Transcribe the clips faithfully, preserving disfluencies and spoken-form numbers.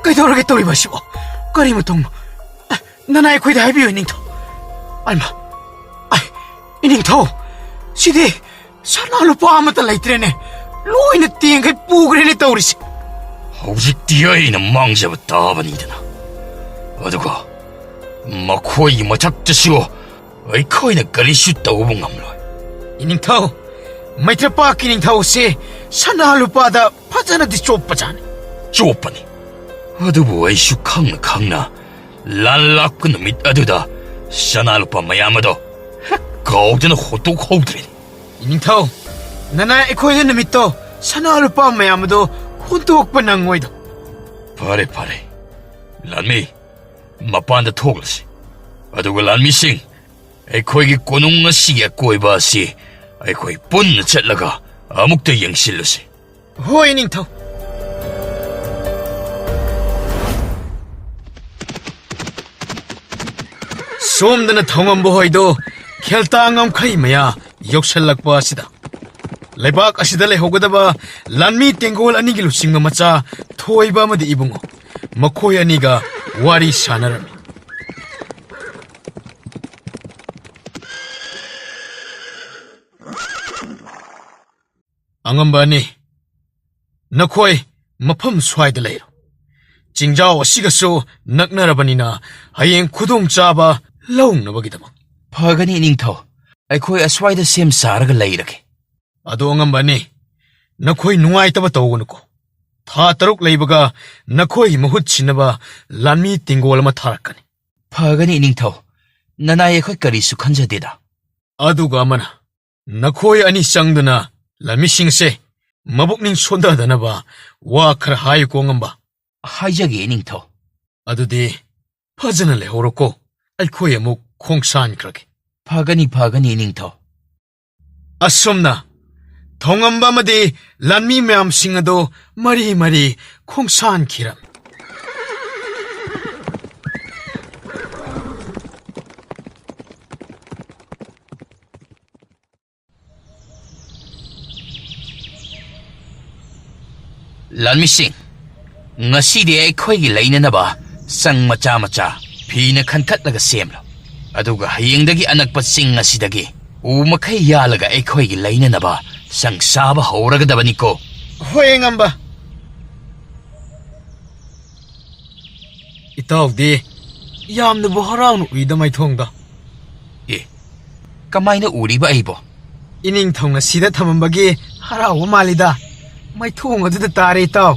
ꯀꯩꯗꯧꯔꯒꯦ ꯇꯧꯔꯤꯕ ꯑꯁꯤꯕꯣ? ꯀꯔꯤ ꯃꯇꯧꯅꯣ? ꯑꯦ, ꯅꯅꯥꯏ ꯑꯩꯈꯣꯏꯗ ꯍꯥꯏꯕꯤꯌꯨ, ꯏꯅꯤꯡꯊꯧ꯫ ꯑꯩꯃ, ꯑꯩ, ꯏꯅꯤꯡꯊꯧ, ꯁꯤꯗꯤ ꯁꯅꯥ ꯂꯨꯄꯥ ꯑꯃꯠꯇ ꯂꯩꯇ꯭ꯔꯦꯅꯦ꯫ ꯂꯣꯏꯅ ꯇꯦꯡꯈꯩ ꯄꯨꯈ꯭ꯔꯦꯅꯦ ꯇꯧꯔꯤꯁꯦ꯫ ꯍꯧꯖꯤꯛꯇꯤ ꯑꯩꯅ ꯃꯥꯡꯖꯕ ꯇꯥꯕꯅꯤꯗꯅ꯫ ꯑꯗꯨꯒ ꯃꯈꯣꯏꯒꯤ ꯃꯊꯛꯇꯁꯨ ꯑꯩꯈꯣꯏꯅ ꯀꯔꯤꯁꯨ ꯇꯧꯕ ꯉꯝꯂꯣꯏ꯫ ꯏꯅꯤꯡꯊꯧ, ꯃꯩꯇ꯭ꯔꯄꯥꯛꯀꯤ ꯅꯤꯡꯊꯧꯁꯤ ꯁꯅꯥ ꯂꯨꯄꯥꯗ ꯐꯖꯅꯗꯤ ꯆꯣꯞꯄꯖꯥꯠꯅꯤ꯫ ꯆꯣꯞꯄꯅꯤ꯫ ꯑꯗꯨꯕꯨ ꯑꯩꯁꯨ ꯈꯪꯅ ꯈꯪꯅ ꯂꯥꯟ ꯂꯥꯛꯄ ꯅꯨꯃꯤꯠ ꯑꯗꯨꯗ ꯁꯅꯥ ꯂꯨꯄꯥ ꯃꯌꯥꯝ ꯑꯗꯣ ꯍꯦꯛ ꯀꯥꯎꯗꯅ ꯍꯣꯠꯇꯣꯛꯍꯧꯗ꯭ꯔꯦ꯫ ꯏꯅꯤꯡꯊꯧ, ꯅꯅꯥꯏ ꯑꯩꯈꯣꯏꯅ ꯅꯨꯃꯤꯠꯇꯣ ꯁꯅꯥ ꯂꯨꯄꯥ ꯃꯌꯥꯝ ꯑꯗꯣ ꯍꯨꯟꯗꯣꯛꯄ ꯅꯪꯉꯣꯏꯗꯣ꯫ ꯐꯔꯦ, ꯐꯔꯦ꯫ ꯂꯥꯟꯃꯤ, ꯃꯄꯥꯟꯗ ꯊꯣꯛꯂꯁꯤ꯫ ꯑꯗꯨꯒ ꯂꯥꯟꯃꯤꯁꯤꯡ, ꯑꯩꯈꯣꯏꯒꯤ ꯀꯣꯅꯨꯡ ꯑꯁꯤꯒꯤ ꯑꯀꯣꯏꯕ ꯑꯁꯤ ꯑꯩꯈꯣꯏ ꯄꯨꯟꯅ ꯆꯠꯂꯒ ꯑꯃꯨꯛꯇ ꯌꯦꯡꯁꯤꯜꯂꯨꯁꯤ꯫ ꯍꯣꯏ, ꯅꯤꯡꯊꯧ꯫ ꯁꯣꯝꯗꯅ ꯊꯧꯉꯝꯕ ꯍꯣꯏꯗꯣ ꯈꯦꯜꯇꯥ ꯉꯝꯈꯩ ꯃꯌꯥ ꯌꯧꯁꯜꯂꯛꯄ ꯑꯁꯤꯗ ꯂꯩꯕꯥꯛ ꯑꯁꯤꯗ ꯂꯩꯍꯧꯒꯗꯕ ꯂꯥꯟꯃꯤ ꯇꯦꯡꯒꯣꯜ ꯑꯅꯤꯒꯤ ꯂꯨꯆꯤꯡꯕ ꯃꯆꯥ ꯊꯣꯏꯕ ꯑꯃꯗꯤ ꯏꯕꯨꯡꯉꯣ, ꯃꯈꯣꯏ ꯑꯅꯤꯒ ꯋꯥꯔꯤ ꯁꯥꯟꯅꯔꯝꯃꯤ꯫ ꯑꯉꯝꯕ ꯑꯅꯤ, ꯅꯈꯣꯏ ꯃꯐꯝ ꯁ꯭ꯋꯥꯏꯗ ꯂꯩꯔꯣ꯫ ꯆꯤꯡꯖꯥꯎ ꯑꯁꯤꯒꯁꯨ ꯅꯛꯅꯔꯕꯅꯤꯅ ꯍꯌꯦꯡ ꯈꯨꯗꯣꯡꯆꯥꯕ ꯂꯧꯅꯕꯒꯤꯗꯃꯛ꯫ ꯐꯒꯅꯤ, ꯏꯅꯤꯡꯊꯧ꯫ ꯑꯩꯈꯣꯏ ꯑꯁ꯭ꯋꯥꯏꯗ ꯁꯦꯝ ꯁꯥꯔꯒ ꯂꯩꯔꯒꯦ꯫ ꯑꯗꯣ ꯑꯉꯝꯕ ꯑꯅꯤ, ꯅꯈꯣꯏ ꯅꯨꯡꯉꯥꯏꯇꯕ ꯇꯧꯒꯅꯨꯀꯣ꯫ ꯊꯥ ꯇꯔꯨꯛ ꯂꯩꯕꯒ ꯅꯈꯣꯏꯒꯤ ꯃꯍꯨꯠ ꯁꯤꯟꯅꯕ ꯂꯥꯟꯃꯤ ꯇꯦꯡꯒꯣꯜ ꯑꯃ ꯊꯥꯔꯛꯀꯅꯤ꯫ ꯐꯒꯅꯤ, ꯏꯅꯤꯡꯊꯧ꯫ ꯅꯅꯥꯏ ꯑꯩꯈꯣꯏ ꯀꯔꯤꯁꯨ ꯈꯟꯖꯗꯦꯗ꯫ ꯑꯗꯨꯒ ꯑꯃꯅ, ꯅꯈꯣꯏ ꯑꯅꯤ ꯆꯪꯗꯨꯅ ꯂꯥꯟꯃꯤꯁꯤꯡꯁꯦ ꯃꯕꯨꯛꯅꯤꯡ ꯁꯣꯟꯊꯗꯅꯕ ꯋꯥ ꯈꯔ ꯍꯥꯏꯌꯨꯀꯣ, ꯑꯉꯝꯕ꯫ ꯍꯥꯏꯖꯒꯦ, ꯏꯅꯤꯡꯊꯧ꯫ ꯑꯗꯨꯗꯤ ꯐꯖꯅ ꯂꯩꯍꯧꯔꯣꯀꯣ, ꯑꯩꯈꯣꯏ ꯑꯃꯨꯛ ꯈꯣꯡꯁꯥꯟꯈ꯭ꯔꯒꯦ꯫ ꯐꯒꯅꯤ, ꯐꯒꯅꯤ, ꯏꯅꯤꯡꯊꯧ꯫ ꯑꯁꯨꯝꯅ ꯊꯧꯉꯝꯕ ꯑꯃꯗꯤ ꯂꯥꯟꯃꯤ ꯃꯌꯥꯝꯁꯤꯡ ꯑꯗꯨ ꯃꯔꯤ ꯃꯔꯤ ꯈꯣꯡꯁꯥꯟꯈꯤꯔꯝꯃꯤ꯫ ꯂꯥꯟꯃꯤꯁꯤꯡ, ꯉꯁꯤꯗꯤ ꯑꯩꯈꯣꯏꯒꯤ ꯂꯩꯅꯅꯕ ꯆꯪ ꯃꯆꯥ ꯃꯆꯥ ꯐꯤꯅ ꯈꯟꯊꯠꯂꯒ ꯁꯦꯝꯂꯣ꯫ ꯑꯗꯨꯒ ꯍꯌꯦꯡꯗꯒꯤ ꯑꯅꯛꯄ ꯆꯤꯡ ꯑꯁꯤꯗꯒꯤ ꯎ ꯃꯈꯩ ꯌꯥꯜꯂꯒ ꯑꯩꯈꯣꯏꯒꯤ ꯂꯩꯅꯅꯕ ꯆꯪ ꯁꯥꯕ ꯍꯧꯔꯒꯗꯕꯅꯤꯀꯣ꯫ ꯍꯣꯏ, ꯑꯉꯝꯕ꯫ ꯏꯇꯥꯎꯗꯤ ꯌꯥꯝꯅꯕꯨ ꯍꯔꯥꯎꯅ ꯎꯏꯗ ꯃꯥꯏꯊꯣꯡꯗ꯫ ꯑꯦ, ꯀꯃꯥꯏꯅ ꯎꯔꯤꯕ ꯑꯩꯕꯣ? ꯏꯅꯤꯡꯊꯧꯅ ꯁꯤꯗ ꯊꯝꯃꯝꯕꯒꯤ ꯍꯔꯥꯎꯕ ꯃꯥꯜꯂꯤꯗ꯫ ꯃꯥꯏꯊꯣꯡ ꯑꯗꯨꯗ ꯇꯥꯔꯦ, ꯏꯇꯥꯎ꯫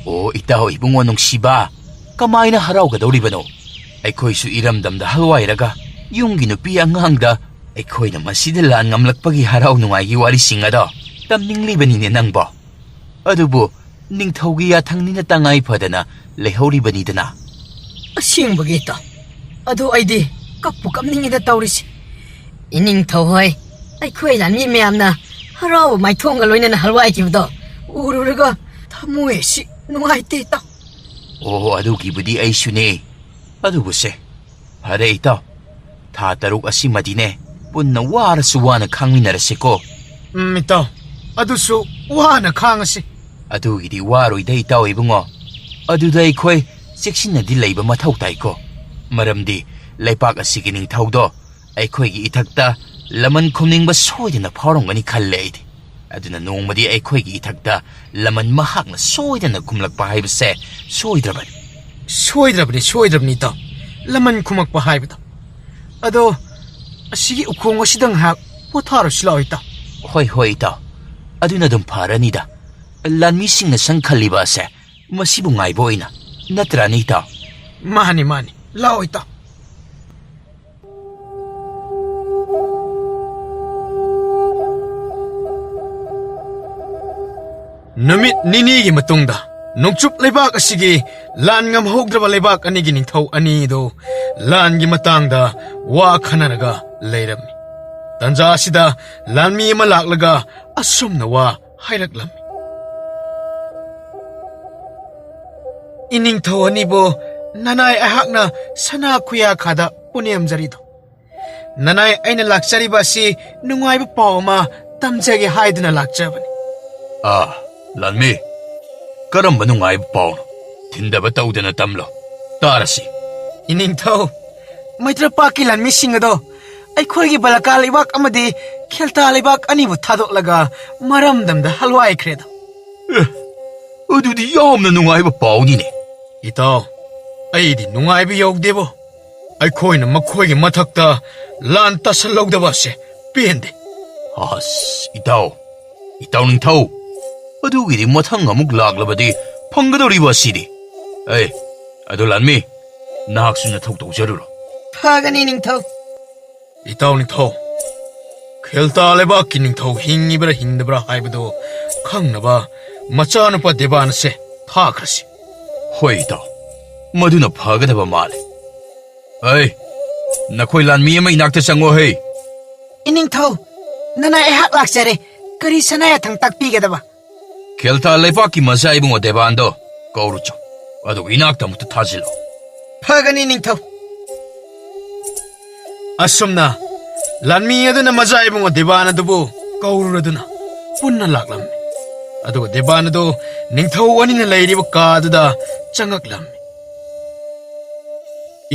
ꯑꯣ, ꯏꯇꯥꯎ ꯏꯕꯨꯡꯉꯣ ꯅꯨꯡꯁꯤꯕ, ꯀꯃꯥꯏꯅ ꯍꯔꯥꯎꯒꯗꯧꯔꯤꯕꯅꯣ? ꯑꯩꯈꯣꯏꯁꯨ ꯏꯔꯝꯗꯝꯗ ꯍꯜꯋꯥꯏꯔꯒ ꯌꯨꯝꯒꯤ ꯅꯨꯄꯤ ꯑꯉꯥꯡꯗ ꯑꯩꯈꯣꯏꯅ ꯃꯁꯤꯗ ꯂꯥꯟ ꯉꯝꯂꯛꯄꯒꯤ ꯍꯔꯥꯎ ꯅꯨꯡꯉꯥꯏꯒꯤ ꯋꯥꯔꯤꯁꯤꯡ ꯑꯗꯣ ꯇꯝꯅꯤꯡꯂꯤꯕꯅꯤꯅꯦ ꯅꯪꯕꯣ꯫ ꯑꯗꯨꯕꯨ ꯅꯤꯡꯊꯧꯒꯤ ꯌꯥꯊꯪꯅꯤꯅ ꯇꯉꯥꯏ ꯐꯗꯅ ꯂꯩꯍꯧꯔꯤꯕꯅꯤꯗꯅ꯫ ꯑꯁꯦꯡꯕꯒꯤ ꯏꯇꯥꯎ, ꯑꯗꯨ ꯑꯩꯗꯤ ꯀꯞꯄꯨ ꯀꯞꯅꯤꯡꯉꯤꯗ ꯇꯧꯔꯤꯁꯦ꯫ ꯏꯅꯤꯡꯊꯧ ꯍꯣꯏ, ꯑꯩꯈꯣꯏ ꯂꯥꯟꯃꯤ ꯃꯌꯥꯝꯅ ꯍꯔꯥꯎꯕ ꯃꯥꯏꯊꯣꯡꯒ ꯂꯣꯏꯅꯅ ꯍꯜꯋꯥꯏꯈꯤꯕꯗꯣ ꯎꯔꯨꯔꯒ ꯊꯃꯣꯏ ꯑꯁꯤ ꯅꯨꯡꯉꯥꯏꯇꯦ ꯏꯇꯥꯎ꯫ ꯑꯣ, ꯑꯗꯨꯒꯤꯕꯨꯗꯤ ꯑꯩꯁꯨꯅꯦ꯫ ꯑꯗꯨꯕꯨꯁꯦ, ꯐꯔꯦ ꯏꯇꯥꯎ, ꯊꯥ ꯇꯔꯨꯛ ꯑꯁꯤꯃꯗꯤꯅꯦ ꯄꯨꯟꯅ ꯋꯥꯔꯁꯨ ꯋꯥꯅ ꯈꯥꯡꯃꯤꯟꯅꯔꯁꯤꯀꯣ꯫ ꯎꯝ, ꯏꯇꯥꯎ, ꯑꯗꯨꯁꯨ ꯋꯥꯅ ꯈꯥꯡꯉꯁꯤ꯫ ꯑꯗꯨꯒꯤꯗꯤ ꯋꯥꯔꯣꯏꯗ ꯏꯇꯥꯎ ꯏꯕꯨꯡꯉꯣ꯫ ꯑꯗꯨꯗ ꯑꯩꯈꯣꯏ ꯆꯦꯛꯁꯤꯟꯅꯗꯤ ꯂꯩꯕ ꯃꯊꯧ ꯇꯥꯏꯀꯣ꯫ ꯃꯔꯝꯗꯤ ꯂꯩꯄꯥꯛ ꯑꯁꯤꯒꯤ ꯅꯤꯡꯊꯧꯗꯣ ꯑꯩꯈꯣꯏꯒꯤ ꯏꯊꯛꯇ ꯂꯃꯟ ꯈꯨꯝꯅꯤꯡꯕ ꯁꯣꯏꯗꯅ ꯐꯥꯎꯔꯝꯒꯅꯤ ꯈꯜꯂꯦ ꯑꯩꯗꯤ꯫ ꯑꯗꯨꯅ ꯅꯣꯡꯃꯗꯤ ꯑꯩꯈꯣꯏꯒꯤ ꯏꯊꯛꯇ ꯂꯃꯟ ꯃꯍꯥꯛꯅ ꯁꯣꯏꯗꯅ ꯈꯨꯝꯂꯛꯄ ꯍꯥꯏꯕꯁꯦ ꯁꯣꯏꯗ꯭ꯔꯕꯅꯤ꯫ ꯁꯣꯏꯗ꯭ꯔꯕꯅꯤ, ꯁꯣꯏꯗ꯭ꯔꯕꯅꯤ ꯏꯇꯥꯎ, ꯂꯃꯟ ꯈꯨꯝꯃꯛꯄ ꯍꯥꯏꯕꯗꯣ꯫ ꯑꯗꯣ ꯑꯁꯤꯒꯤ ꯎꯈꯣꯡ ꯑꯁꯤꯗ ꯉꯥꯏꯍꯥꯛ ꯄꯣꯊꯥꯔꯨꯁꯤ ꯂꯥꯛꯑꯣ ꯏꯇꯥꯎ꯫ ꯍꯣꯏ, ꯍꯣꯏ ꯏꯇꯥꯎ, ꯑꯗꯨꯅ ꯑꯗꯨꯝ ꯐꯔꯅꯤꯗ꯫ ꯂꯥꯟꯃꯤꯁꯤꯡꯅ ꯁꯪ ꯈꯜꯂꯤꯕ ꯑꯁꯦ ꯃꯁꯤꯕꯨ ꯉꯥꯏꯕ ꯑꯣꯏꯅ, ꯅꯠꯇ꯭ꯔꯥꯅꯦ ꯏꯇꯥꯎ? ꯃꯥꯅꯤ, ꯃꯥꯅꯤ, ꯂꯥꯛꯑꯣ ꯏꯇꯥꯎ꯫ ꯅꯨꯃꯤꯠ ꯅꯤꯅꯤꯒꯤ ꯃꯇꯨꯡꯗ ꯅꯣꯡꯆꯨꯞ ꯂꯩꯕꯥꯛ ꯑꯁꯤꯒꯤ ꯂꯥꯟ ꯉꯝꯍꯧꯗ꯭ꯔꯕ ꯂꯩꯕꯥꯛ ꯑꯅꯤꯒꯤ ꯅꯤꯡꯊꯧ ꯑꯅꯤꯗꯨ ꯂꯥꯟꯒꯤ ꯃꯇꯥꯡꯗ ꯋꯥ ꯈꯟꯅꯔꯒ ꯂꯩꯔꯝꯃꯤ꯫ ꯇꯟꯖꯥ ꯑꯁꯤꯗ ꯂꯥꯟꯃꯤ ꯑꯃ ꯂꯥꯛꯂꯒ ꯑꯁꯨꯝꯅ ꯋꯥ ꯍꯥꯏꯔꯛꯂꯝꯃꯤ꯫ ꯏꯅꯤꯡꯊꯧ ꯑꯅꯤꯕꯨ ꯅꯅꯥꯏ ꯑꯩꯍꯥꯛꯅ ꯁꯅꯥ ꯈꯨꯌꯥꯈꯥꯗ ꯄꯨꯅꯦꯝꯖꯔꯤꯗꯣ꯫ ꯅꯅꯥꯏ ꯑꯩꯅ ꯂꯥꯛꯆꯔꯤꯕ ꯑꯁꯤ ꯅꯨꯡꯉꯥꯏꯕ ꯄꯥꯎ ꯑꯃ ꯇꯝꯖꯒꯦ ꯍꯥꯏꯗꯨꯅ ꯂꯥꯛꯆꯕꯅꯤ꯫ ꯑꯥ, ꯂꯥꯟꯃꯤ꯫ ꯀꯔꯝꯕ ꯅꯨꯡꯉꯥꯏꯕ ꯄꯥꯎꯅꯣ? ꯊꯤꯟꯗꯕ ꯇꯧꯗꯅ ꯇꯝꯂꯣ, ꯇꯥꯔꯁꯤ꯫ ꯏꯅꯤꯡꯊꯧ, ꯃꯩꯇ꯭ꯔꯄꯥꯛꯀꯤ ꯂꯥꯟꯃꯤꯁꯤꯡ ꯑꯗꯣ ꯑꯩꯈꯣꯏꯒꯤ ꯕꯂꯀꯥ ꯂꯩꯕꯥꯛ ꯑꯃꯗꯤ ꯈꯦꯜꯇꯥ ꯂꯩꯕꯥꯛ ꯑꯅꯤꯕꯨ ꯊꯥꯗꯣꯛꯂꯒ ꯃꯔꯝꯗꯝꯗ ꯍꯜꯋꯥꯏꯈ꯭ꯔꯦꯗꯣ꯫ ꯑꯦ, ꯑꯗꯨꯗꯤ ꯌꯥꯝꯅ ꯅꯨꯡꯉꯥꯏꯕ ꯄꯥꯎꯅꯤꯅꯦ꯫ ꯏꯇꯥꯎ, ꯑꯩꯗꯤ ꯅꯨꯡꯉꯥꯏꯕ ꯌꯧꯗꯦꯕꯣ꯫ ꯑꯩꯈꯣꯏꯅ ꯃꯈꯣꯏꯒꯤ ꯃꯊꯛꯇ ꯂꯥꯟ ꯇꯥꯁꯜꯍꯧꯗꯕ ꯑꯁꯦ ꯄꯦꯟꯗꯦ꯫ ꯑꯁ, ꯏꯇꯥꯎ, ꯏꯇꯥꯎ ꯅꯤꯡꯊꯧ, ꯑꯗꯨꯒꯤꯗꯤ ꯃꯊꯪ ꯑꯃꯨꯛ ꯂꯥꯛꯂꯕꯗꯤ ꯐꯪꯒꯗꯧꯔꯤꯕ ꯑꯁꯤꯗꯤ꯫ ꯑꯦ, ꯑꯗꯨ ꯂꯥꯟꯃꯤ, ꯅꯍꯥꯛꯁꯨ ꯅꯊꯧ ꯇꯧꯖꯔꯨꯔꯣ꯫ ꯐꯒꯅꯤ ꯅꯤꯡꯊꯧ꯫ ꯏꯇꯥꯎ ꯅꯤꯡꯊꯧ, ꯈꯦꯜꯇꯥ ꯂꯩꯕꯥꯛꯀꯤ ꯅꯤꯡꯊꯧ ꯍꯤꯡꯉꯤꯕ꯭ꯔꯥ ꯍꯤꯡꯗꯕ꯭ꯔꯥ ꯍꯥꯏꯕꯗꯨ ꯈꯪꯅꯕ ꯃꯆꯥꯅꯨꯄꯥ ꯗꯦꯕꯥꯟ ꯑꯁꯦ ꯊꯥꯈ꯭ꯔꯁꯤ꯫ ꯍꯣꯏ ꯏꯇꯥꯎ, ꯃꯗꯨꯅ ꯐꯒꯗꯕ ꯃꯥꯜꯂꯦ꯫ ꯑꯩ, ꯅꯈꯣꯏ ꯂꯥꯟꯃꯤ ꯑꯃ ꯏꯅꯥꯛꯇ ꯆꯪꯉꯣ ꯍꯦ꯫ ꯏꯅꯤꯡꯊꯧ, ꯅꯅꯥꯏ ꯑꯩꯍꯥꯛ ꯂꯥꯛꯆꯔꯦ꯫ ꯀꯔꯤ ꯁꯅꯥ ꯌꯥꯊꯪ ꯇꯥꯛꯄꯤꯒꯗꯕ? ꯈꯦꯜꯇꯥ ꯂꯩꯕꯥꯛꯀꯤ ꯃꯆꯥ ꯏꯕꯨꯡꯉꯣ ꯗꯦꯕꯥꯟꯗꯣ ꯀꯧꯔꯨꯆꯣ, ꯑꯗꯨꯒ ꯏꯅꯥꯛꯇ ꯑꯃꯨꯛꯇ ꯊꯥꯖꯤꯜꯂꯣ꯫ ꯐꯒꯅꯤ ꯅꯤꯡꯊꯧ꯫ ꯑꯁꯨꯝꯅ ꯂꯥꯟꯃꯤ ꯑꯗꯨꯅ ꯃꯆꯥ ꯏꯕꯨꯡꯉꯣ ꯗꯦꯕꯥꯟ ꯑꯗꯨꯕꯨ ꯀꯧꯔꯨꯔꯗꯨꯅ ꯄꯨꯟꯅ ꯂꯥꯛꯂꯝꯃꯤ꯫ ꯑꯗꯨꯒ ꯗꯦꯕꯥꯟ ꯑꯗꯨ ꯅꯤꯡꯊꯧ ꯑꯅꯤꯅ ꯂꯩꯔꯤꯕ ꯀꯥ ꯑꯗꯨꯗ ꯆꯪꯉꯛꯂꯝꯃꯤ꯫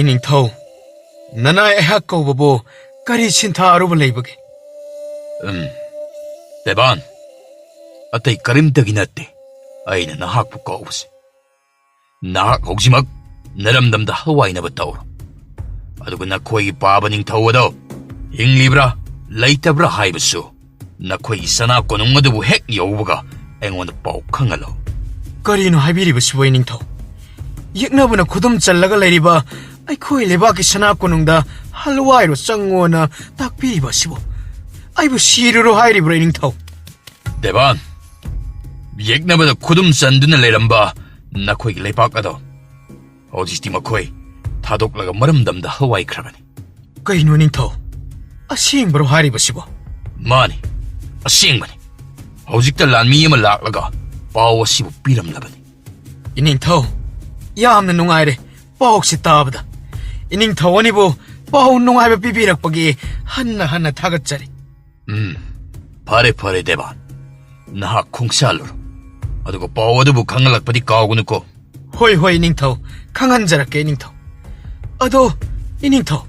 ꯏꯅꯤꯡꯊꯧ, ꯅꯅꯥꯏ ꯑꯩꯍꯥꯛ ꯀꯧꯕꯕꯨ ꯀꯔꯤ ꯁꯤꯟꯊꯥ ꯑꯔꯨꯕ ꯂꯩꯕꯒꯦ? ꯎꯝ, ꯗꯦꯕꯥꯟ, ꯑꯇꯩ ꯀꯔꯤꯝꯇꯒꯤ ꯅꯠꯇꯦ ꯑꯩꯅ ꯅꯍꯥꯛꯄꯨ ꯀꯧꯕꯁꯦ꯫ ꯅꯍꯥꯛ ꯍꯧꯖꯤꯛꯃꯛ ꯅꯔꯝꯗꯝꯗ ꯍꯋꯥꯏꯅꯕ ꯇꯧꯔꯣ꯫ ꯑꯗꯨꯒ ꯅꯈꯣꯏꯒꯤ ꯄꯥꯕ ꯅꯤꯡꯊꯧ ꯑꯗꯣ ꯍꯤꯡꯂꯤꯕ꯭ꯔꯥ ꯂꯩꯇꯕ꯭ꯔꯥ ꯍꯥꯏꯕꯁꯨ ꯅꯈꯣꯏꯒꯤ ꯁꯅꯥ ꯀꯣꯅꯨꯡ ꯑꯗꯨꯕꯨ ꯍꯦꯛ ꯌꯧꯕꯒ ꯑꯩꯉꯣꯟꯗ ꯄꯥꯎ ꯈꯪꯍꯜꯂꯣ꯫ ꯀꯔꯤꯅꯣ ꯍꯥꯏꯕꯤꯔꯤꯕꯁꯤꯕꯨ, ꯏꯅꯤꯡꯊꯧ? ꯌꯦꯛꯅꯕꯅ ꯈꯨꯗꯨꯝ ꯆꯜꯂꯒ ꯂꯩꯔꯤꯕ ꯑꯩꯈꯣꯏ ꯂꯩꯕꯥꯛꯀꯤ ꯁꯅꯥ ꯀꯣꯅꯨꯡꯗ ꯍꯜꯋꯥꯏꯔꯣ ꯆꯪꯉꯣꯅ ꯇꯥꯛꯄꯤꯔꯤꯕ ꯑꯁꯤꯕꯨ? ꯑꯩꯕꯨ ꯁꯤꯔꯨꯔꯣ ꯍꯥꯏꯔꯤꯕ꯭ꯔꯥ, ꯏꯅꯤꯡꯊꯧ? ꯗꯦꯕꯥꯟ, ꯌꯦꯛꯅꯕꯗ ꯈꯨꯗꯨꯝ ꯆꯟꯗꯨꯅ ꯂꯩꯔꯝꯕ ꯅꯈꯣꯏꯒꯤ ꯂꯩꯕꯥꯛ ꯑꯗꯣ ꯍꯧꯖꯤꯛꯇꯤ ꯃꯈꯣꯏ ꯊꯥꯗꯣꯛꯂꯒ ꯃꯔꯝꯗꯝꯗ ꯍꯋꯥꯏꯈ꯭ꯔꯕꯅꯤ꯫ ꯀꯩꯅꯣ ꯅꯤꯡꯊꯧ? ꯑꯁꯦꯡꯕꯔꯣ ꯍꯥꯏꯔꯤꯕꯁꯤꯕꯣ? ꯃꯥꯅꯤ, ꯑꯁꯦꯡꯕꯅꯤ꯫ ꯍꯧꯖꯤꯛꯇ ꯂꯥꯟꯃꯤ ꯑꯃ ꯂꯥꯛꯂꯒ ꯄꯥꯎ ꯑꯁꯤꯕꯨ ꯄꯤꯔꯝꯂꯕꯅꯤ꯫ ꯏꯅꯤꯡꯊꯧ, ꯌꯥꯝꯅ ꯅꯨꯡꯉꯥꯏꯔꯦ ꯄꯥꯎꯁꯤ ꯇꯥꯕꯗ꯫ ꯏꯅꯤꯡꯊꯧ ꯑꯅꯤꯕꯨ ꯄꯥꯎ ꯅꯨꯡꯉꯥꯏꯕ ꯄꯤꯕꯤꯔꯛꯄꯒꯤ ꯍꯟꯅ ꯍꯟꯅ ꯊꯥꯒꯠꯆꯔꯤ꯫ ꯎꯝ, ꯐꯔꯦ, ꯐꯔꯦ, ꯗꯦꯕꯥꯟ꯫ ꯅꯍꯥꯛ ꯈꯣꯡꯁꯥꯜꯂꯨꯔꯣ꯫ ꯑꯗꯨꯒ ꯄꯥꯎ ꯑꯗꯨꯕꯨ ꯈꯪꯍꯜꯂꯛꯄꯗꯤ ꯀꯥꯎꯒꯅꯨꯀꯣ꯫ ꯍꯣꯏ, ꯍꯣꯏ, ꯏꯅꯤꯡꯊꯧ꯫ ꯈꯪꯍꯟꯖꯔꯛꯀꯦ, ꯏꯅꯤꯡꯊꯧ꯫ ꯑꯗꯣ, ꯏꯅꯤꯡꯊꯧ,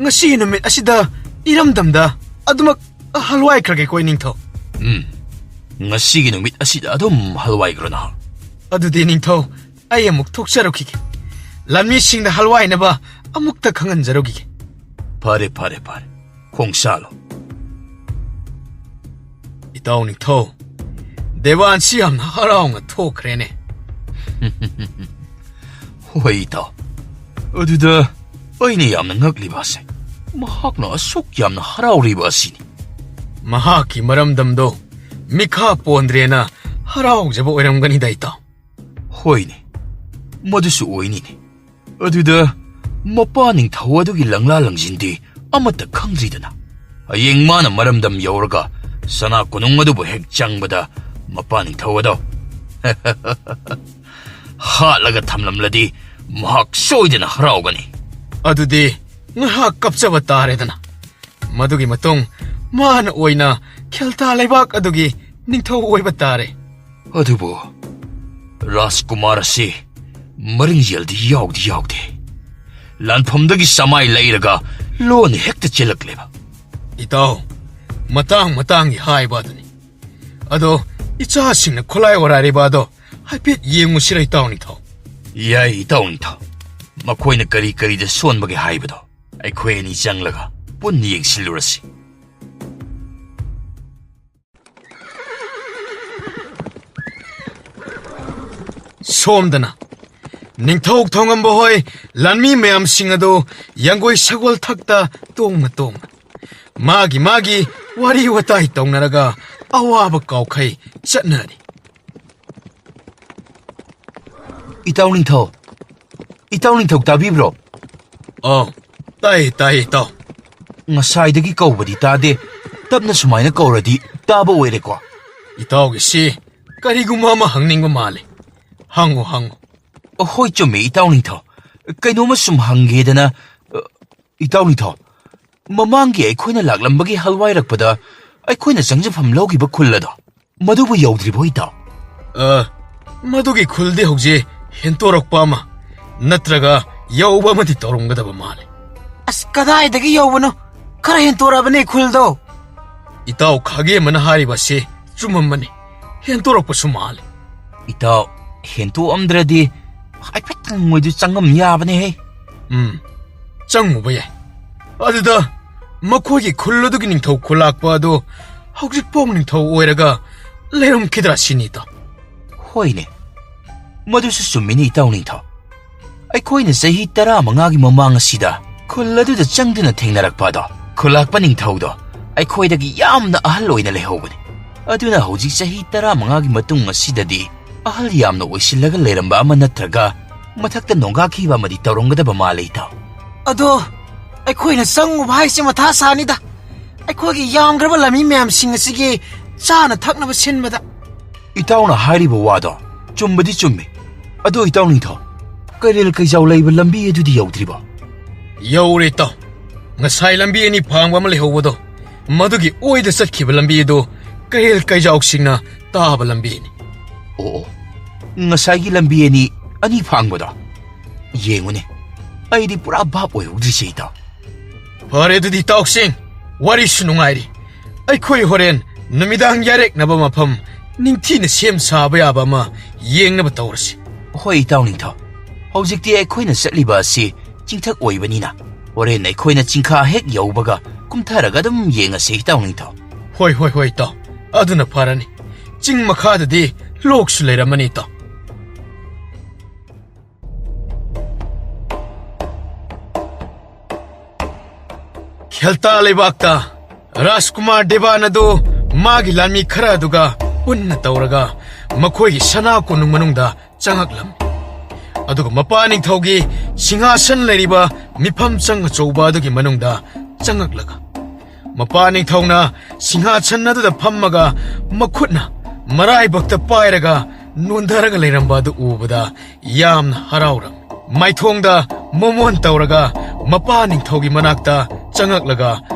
ꯉꯁꯤꯒꯤ ꯅꯨꯃꯤꯠ ꯑꯁꯤꯗ ꯏꯔꯝꯗꯝꯗ ꯑꯗꯨꯃꯛ ꯍꯜꯋꯥꯏꯈ꯭ꯔꯒꯦꯀꯣ, ꯏꯅꯤꯡꯊꯧ꯫ ꯎꯝ, ꯉꯁꯤꯒꯤ ꯅꯨꯃꯤꯠ ꯑꯁꯤꯗ ꯑꯗꯨꯝ ꯍꯜꯋꯥꯏꯈ꯭ꯔꯣ, ꯅꯍꯥꯛ꯫ ꯑꯗꯨꯗꯤ, ꯏꯅꯤꯡꯊꯧ, ꯑꯩ ꯑꯃꯨꯛ ꯊꯣꯛꯆꯔꯨꯈꯤꯒꯦ꯫ ꯂꯥꯟꯃꯤꯁꯤꯡꯗ ꯍꯜꯋꯥꯏꯅꯕ ꯑꯃꯨꯛꯇ ꯈꯪꯍꯟꯖꯔꯨꯈꯤꯒꯦ꯫ ꯐꯔꯦ, ꯐꯔꯦ, ꯐꯔꯦ꯫ ꯈꯣꯡꯁꯥꯜꯂꯣ꯫ ꯏꯇꯥꯎ ꯅꯤꯡꯊꯧ, ꯗꯦꯋꯥꯟꯁꯤ ꯌꯥꯝꯅ ꯍꯔꯥꯎꯅ ꯊꯣꯛꯈ꯭ꯔꯦꯅꯦ꯫ ꯍꯣꯏ, ꯏꯇꯥꯎ꯫ ꯑꯗꯨꯗ ꯑꯩꯅ ꯌꯥꯝꯅ ꯉꯛꯂꯤꯕ ꯑꯁꯦ, ꯃꯍꯥꯛꯅ ꯑꯁꯨꯛ ꯌꯥꯝꯅ ꯍꯔꯥꯎꯔꯤꯕ ꯑꯁꯤꯅꯤ꯫ ꯃꯍꯥꯛꯀꯤ ꯃꯔꯝꯗꯝꯗꯣ ꯃꯤꯈꯥ ꯄꯣꯟꯗ꯭ꯔꯦꯅ ꯍꯔꯥꯎꯖꯕ ꯑꯣꯏꯔꯝꯒꯅꯤꯗ, ꯏꯇꯥꯎ꯫ ꯍꯣꯏꯅꯦ, ꯃꯗꯨꯁꯨ ꯑꯣꯏꯅꯤꯅꯦ꯫ ꯑꯗꯨꯗ ꯃꯄꯥ ꯅꯤꯡꯊꯧ ꯑꯗꯨꯒꯤ ꯂꯪꯂꯥ ꯂꯪꯖꯤꯟꯗꯤ ꯑꯃꯠꯇ ꯈꯪꯗ꯭ꯔꯤꯗꯅ꯫ ꯍꯌꯦꯡ ꯃꯥꯅ ꯃꯔꯝꯗꯝ ꯌꯧꯔꯒ ꯁꯅꯥ ꯀꯣꯅꯨꯡ ꯑꯗꯨꯕꯨ ꯍꯦꯛ ꯆꯪꯕꯗ, ꯃꯄꯥ ꯅꯤꯡꯊꯧ ꯑꯗꯣ ꯍꯥꯠꯂꯒ ꯊꯝꯂꯝꯂꯗꯤ, ꯃꯍꯥꯛ ꯁꯣꯏꯗꯅ ꯍꯔꯥꯎꯒꯅꯤ꯫ ꯑꯗꯨꯗꯤ ꯉꯥꯏꯍꯥꯛ ꯀꯞꯆꯕ ꯇꯥꯔꯦꯗꯅ꯫ ꯃꯗꯨꯒꯤ ꯃꯇꯨꯡ ꯃꯥꯅ ꯑꯣꯏꯅ ꯈꯦꯜꯇꯥ ꯂꯩꯕꯥꯛ ꯑꯗꯨꯒꯤ ꯅꯤꯡꯊꯧ ꯑꯣꯏꯕ ꯇꯥꯔꯦ꯫ ꯑꯗꯨꯕꯨ ꯔꯥꯖꯀꯨꯃꯥꯔ ꯑꯁꯤ ꯃꯔꯤꯡꯖꯦꯜꯗꯤ ꯌꯥꯎꯗꯤ ꯌꯥꯎꯗꯦ꯫ ꯂꯥꯟꯐꯝꯗꯒꯤ ꯁꯃꯥꯏ ꯂꯩꯔꯒ ꯂꯣꯟꯅ ꯍꯦꯛꯇ ꯆꯦꯜꯂꯛꯂꯦꯕ꯫ ꯏꯇꯥꯎ, ꯃꯇꯥꯡ ꯃꯇꯥꯡꯒꯤ ꯍꯥꯏꯕ ꯑꯗꯨꯅꯤ꯫ ꯑꯗꯣ, ꯏꯆꯥꯁꯤꯡꯅ ꯈꯣꯂꯥꯏ ꯋꯥꯔꯥꯏꯔꯤꯕ ꯑꯗꯣ ꯍꯥꯏꯐꯦꯠ ꯌꯦꯡꯉꯨꯁꯤꯔ, ꯏꯇꯥꯎ ꯅꯤꯡꯊꯧ? ꯌꯥꯏ, ꯏꯇꯥꯎ ꯅꯤꯡꯊꯧ꯫ ꯃꯈꯣꯏꯅ ꯀꯔꯤ ꯀꯔꯤꯗ ꯁꯣꯟꯕꯒꯦ ꯍꯥꯏꯕꯗꯣ ꯑꯩꯈꯣꯏ ꯑꯅꯤ ꯆꯪꯂꯒ ꯄꯨꯟꯅ ꯌꯦꯡꯁꯤꯜꯂꯨꯔꯁꯤ꯫ ꯁꯣꯝꯗꯅ ꯅꯤꯡꯊꯧ ꯊꯣꯡꯉꯝꯕ ꯍꯣꯏ ꯂꯥꯟꯃꯤ ꯃꯌꯥꯝꯁꯤꯡ ꯑꯗꯨ ꯌꯥꯡꯒꯣꯏ ꯁꯒꯣꯜ ꯊꯛꯇ ꯇꯣꯡꯅ ꯇꯣꯡꯅ ꯃꯥꯒꯤ ꯃꯥꯒꯤ ꯋꯥꯔꯤ ꯋꯥꯇꯥꯏ ꯇꯧꯅꯔꯒ ꯑꯋꯥꯕ ꯀꯥꯎꯈꯩ ꯆꯠꯅꯔꯤ꯫ ꯏꯇꯥꯎ ꯅꯤꯡꯊꯧ, ꯏꯇꯥꯎ ꯅꯤꯡꯊꯧ, ꯇꯥꯕꯤꯕ꯭ꯔꯣ? ꯑꯥꯎ, ꯇꯥꯏꯌꯦ, ꯇꯥꯏꯌꯦ, ꯏꯇꯥꯎ꯫ ꯉꯁꯥꯏꯗꯒꯤ ꯀꯧꯕꯗꯤ ꯇꯥꯗꯦ꯫ ꯇꯞꯅ ꯁꯨꯃꯥꯏꯅ ꯀꯧꯔꯗꯤ ꯇꯥꯕ ꯑꯣꯏꯔꯦꯀꯣ꯫ ꯏꯇꯥꯎꯒꯤꯁꯤ ꯀꯔꯤꯒꯨꯝꯕ ꯑꯃ ꯍꯪꯅꯤꯡꯕ ꯃꯥꯜꯂꯦ꯫ ꯍꯪꯉꯣ, ꯍꯪꯉꯣ꯫ ꯑꯍꯣꯏ, ꯆꯨꯝꯃꯤ, ꯏꯇꯥꯎ ꯅꯤꯡꯊꯧ꯫ ꯀꯩꯅꯣꯝꯃ ꯁꯨꯝ ꯍꯪꯒꯦꯗꯅ, ꯑ, ꯏꯇꯥꯎ ꯅꯤꯡꯊꯧ, ꯃꯃꯥꯡꯒꯤ ꯑꯩꯈꯣꯏꯅ ꯂꯥꯛꯂꯝꯕꯒꯤ ꯍꯜꯋꯥꯏꯔꯛꯄꯗ ꯑꯩꯈꯣꯏꯅ ꯆꯪꯖꯐꯝ ꯂꯧꯈꯤꯕ ꯈꯨꯜ ꯑꯗꯣ, ꯃꯗꯨꯕꯨ ꯌꯧꯗ꯭ꯔꯤꯕꯣ, ꯏꯇꯥꯎ? ꯑ, ꯃꯗꯨꯒꯤ ꯈꯨꯜꯗꯤ ꯍꯧꯖꯤꯛ ꯍꯦꯟꯇꯣꯔꯛꯄ ꯑꯃ ꯅꯠꯇ꯭ꯔꯒ ꯌꯧꯕ ꯑꯃꯗꯤ ꯇꯧꯔꯝꯒꯗꯕ ꯃꯥꯜꯂꯤ꯫ ꯑꯁ, ꯀꯗꯥꯏꯗꯒꯤ ꯌꯧꯕꯅꯣ? ꯈꯔ ꯍꯦꯟꯇꯣꯔꯛꯑꯕꯅꯦ ꯈꯨꯜꯗꯣ꯫ ꯏꯇꯥꯎ ꯈꯥꯒꯦꯝꯕꯅ ꯍꯥꯏꯔꯤꯕ ꯑꯁꯤ ꯆꯨꯝꯃꯝꯕꯅꯤ꯫ ꯍꯦꯟꯇꯣꯔꯛꯄꯁꯨ ꯃꯥꯜꯂꯤ꯫ ꯏꯇꯥꯎ, ꯍꯦꯟꯇꯣꯛꯑꯝꯗ꯭ꯔꯗꯤ ꯍꯥꯏꯐꯦꯠꯇꯪ ꯃꯣꯏꯗꯨ ꯆꯪꯉꯝ ꯌꯥꯕꯅꯦꯍꯦ꯫ ꯎꯝ, ꯆꯪꯉꯨꯕ ꯌꯥꯏ꯫ ꯑꯗꯨꯗ ꯃꯈꯣꯏꯒꯤ ꯈꯨꯜ ꯑꯗꯨꯒꯤ ꯅꯤꯡꯊꯧ ꯈꯨꯜꯂꯥꯛꯄ ꯑꯗꯨ ꯍꯧꯖꯤꯛꯐꯥꯎ ꯅꯤꯡꯊꯧ ꯑꯣꯏꯔꯒ ꯂꯩꯔꯝꯈꯤꯗ꯭ꯔꯥ ꯁꯤꯅꯤ, ꯏꯇꯥꯎ꯫ ꯍꯣꯏꯅꯦ, ꯃꯗꯨꯁꯨ ꯆꯨꯝꯃꯤꯅꯤ, ꯏꯇꯥꯎ ꯅꯤꯡꯊꯧ꯫ ꯑꯩꯈꯣꯏꯅ ꯆꯍꯤ ꯇꯔꯥꯃꯉꯥꯒꯤ ꯃꯃꯥꯡ ꯑꯁꯤꯗ ꯈꯨꯜ ꯑꯗꯨꯗ ꯆꯪꯗꯨꯅ ꯊꯦꯡꯅꯔꯛꯄ ꯑꯗꯣ, ꯈꯨꯜꯂꯥꯛꯄ ꯅꯤꯡꯊꯧꯗꯣ ꯑꯩꯈꯣꯏꯗꯒꯤ ꯌꯥꯝꯅ ꯑꯍꯜ ꯑꯣꯏꯅ ꯂꯩꯍꯧꯕꯅꯤ꯫ ꯑꯗꯨꯅ ꯍꯧꯖꯤꯛ ꯆꯍꯤ ꯇꯔꯥꯃꯉꯥꯒꯤ ꯃꯇꯨꯡ ꯑꯁꯤꯗꯗꯤ ꯑꯍꯜ ꯌꯥꯝꯅ ꯑꯣꯏꯁꯤꯜꯂꯒ ꯂꯩꯔꯝꯕ ꯑꯃ ꯅꯠꯇ꯭ꯔꯒ ꯃꯊꯛꯇ ꯅꯣꯡꯒꯥꯈꯤꯕ ꯑꯃꯗꯤ ꯇꯧꯔꯝꯒꯗꯕ ꯃꯥꯜꯂꯦ, ꯏꯇꯥꯎ꯫ ꯑꯗꯣ ꯑꯩꯈꯣꯏꯅ ꯆꯪꯉꯨꯕ ꯍꯥꯏꯁꯦ ꯃꯊꯥ ꯁꯥꯅꯤꯗ, ꯑꯩꯈꯣꯏꯒꯤ ꯌꯥꯝꯈ꯭ꯔꯕ ꯂꯝꯃꯤ ꯃꯌꯥꯝꯁꯤꯡ ꯑꯁꯤꯒꯤ ꯆꯥꯅ ꯊꯛꯅꯕ ꯁꯤꯟꯕꯗ꯫ ꯏꯇꯥꯎꯅ ꯍꯥꯏꯔꯤꯕ ꯋꯥꯗꯣ ꯆꯨꯝꯕꯗꯤ ꯆꯨꯝꯃꯤ꯫ ꯑꯗꯣ ꯏꯇꯥꯎ ꯅꯤꯡꯊꯧ, ꯀꯩꯔꯦꯜ ꯀꯩꯖꯥꯎ ꯂꯩꯕ ꯂꯝꯕꯤ ꯑꯗꯨꯗꯤ ꯌꯧꯗ꯭ꯔꯤꯕꯣ? ꯌꯧꯔꯦ, ꯏꯇꯥꯎ꯫ ꯉꯁꯥꯏ ꯂꯝꯕꯤ ꯑꯅꯤ ꯐꯥꯡꯕ ꯑꯃ ꯂꯩꯍꯧꯕꯗꯣ, ꯃꯗꯨꯒꯤ ꯑꯣꯏꯗ ꯆꯠꯈꯤꯕ ꯂꯝꯕꯤ ꯑꯗꯨ ꯀꯩꯔꯦꯜ ꯀꯩꯖꯥꯎꯁꯤꯡꯅ ꯇꯥꯕ ꯂꯝꯕꯤꯅꯤ꯫ ꯑꯣ, ꯑꯣ꯫ ꯉꯁꯥꯏꯒꯤ ꯂꯝꯕꯤ ꯑꯅꯤ, ꯑꯅꯤ ꯐꯥꯡꯕꯗꯣ? ꯌꯦꯡꯉꯨꯅꯦ, ꯑꯩꯗꯤ ꯄꯨꯔꯥ ꯚꯥꯞ ꯑꯣꯏꯍꯧꯗ꯭ꯔꯤꯁꯦ, ꯏꯇꯥꯎ꯫ ꯐꯔꯦ, ꯑꯗꯨꯗꯤ ꯏꯇꯥꯎꯁꯤꯡ, ꯋꯥꯔꯤꯁꯨ ꯅꯨꯡꯉꯥꯏꯔꯤ꯫ ꯑꯩꯈꯣꯏ ꯍꯣꯔꯦꯟ ꯅꯨꯃꯤꯗꯥꯡ ꯌꯥꯔꯦꯛꯅꯕ ꯃꯐꯝ ꯅꯤꯡꯊꯤꯅ ꯁꯦꯝ ꯁꯥꯕ ꯌꯥꯕ ꯑꯃ ꯌꯦꯡꯅꯕ ꯇꯧꯔꯁꯤ꯫ ꯍꯣꯏ, ꯏꯇꯥꯎ ꯅꯤꯡꯊꯧ꯫ ꯍꯧꯖꯤꯛꯇꯤ ꯑꯩꯈꯣꯏꯅ ꯆꯠꯂꯤꯕ ꯑꯁꯤ ꯆꯤꯡꯊꯛ ꯑꯣꯏꯕꯅꯤꯅ, ꯍꯣꯔꯦꯟ ꯑꯩꯈꯣꯏꯅ ꯆꯤꯡꯈꯥ ꯍꯦꯛ ꯌꯧꯕꯒ ꯀꯨꯝꯊꯔꯒ ꯑꯗꯨꯝ ꯌꯦꯡꯉꯁꯤ, ꯏꯇꯥꯎ ꯅꯤꯡꯊꯧ꯫ ꯍꯣꯏ, ꯍꯣꯏ, ꯍꯣꯏ, ꯏꯇꯥꯎ꯫ ꯑꯗꯨꯅ ꯐꯔꯅꯤ꯫ ꯆꯤꯡ ꯃꯈꯥꯗꯗꯤ ꯂꯣꯛꯁꯨ ꯂꯩꯔꯝꯃꯅꯤ, ꯏꯇꯥꯎ꯫ ꯈꯦꯜꯇꯥ ꯂꯩꯕꯥꯛꯇ ꯔꯥꯖꯀꯨꯃꯥꯔ ꯗꯦꯕꯥꯟ ꯑꯗꯨ ꯃꯥꯒꯤ ꯂꯥꯟꯃꯤ ꯈꯔ ꯑꯗꯨꯒ ꯄꯨꯟꯅ ꯇꯧꯔꯒ ꯃꯈꯣꯏꯒꯤ ꯁꯅꯥ ꯀꯣꯅꯨꯡ ꯃꯅꯨꯡꯗ ꯆꯪꯉꯛꯂꯝꯃꯤ꯫ ꯑꯗꯨꯒ ꯃꯄꯥ ꯅꯤꯡꯊꯧꯒꯤ ꯁꯤꯡꯍꯥꯁꯟ ꯂꯩꯔꯤꯕ ꯃꯤꯐꯝ ꯆꯪ ꯑꯆꯧꯕ ꯑꯗꯨꯒꯤ ꯃꯅꯨꯡꯗ ꯆꯪꯉꯛꯂꯒ, ꯃꯄꯥ ꯅꯤꯡꯊꯧꯅ ꯁꯤꯡꯍꯥꯁꯟ ꯑꯗꯨꯗ ꯐꯝꯃꯒ ꯃꯈꯨꯠꯅ ꯃꯔꯥꯏꯕꯛꯇ ꯄꯥꯏꯔꯒ ꯅꯣꯟꯊꯔꯒ ꯂꯩꯔꯝꯕ ꯑꯗꯨ ꯎꯕꯗ ꯌꯥꯝꯅ ꯍꯔꯥꯎꯔꯝꯃꯤ꯫ ꯃꯥꯏꯊꯣꯡꯗ ꯃꯣꯃꯣꯟ ꯇꯧꯔꯒ ꯃꯄꯥ ꯅꯤꯡꯊꯧꯒꯤ ꯃꯅꯥꯛꯇ ꯆꯪꯉꯛꯂꯒ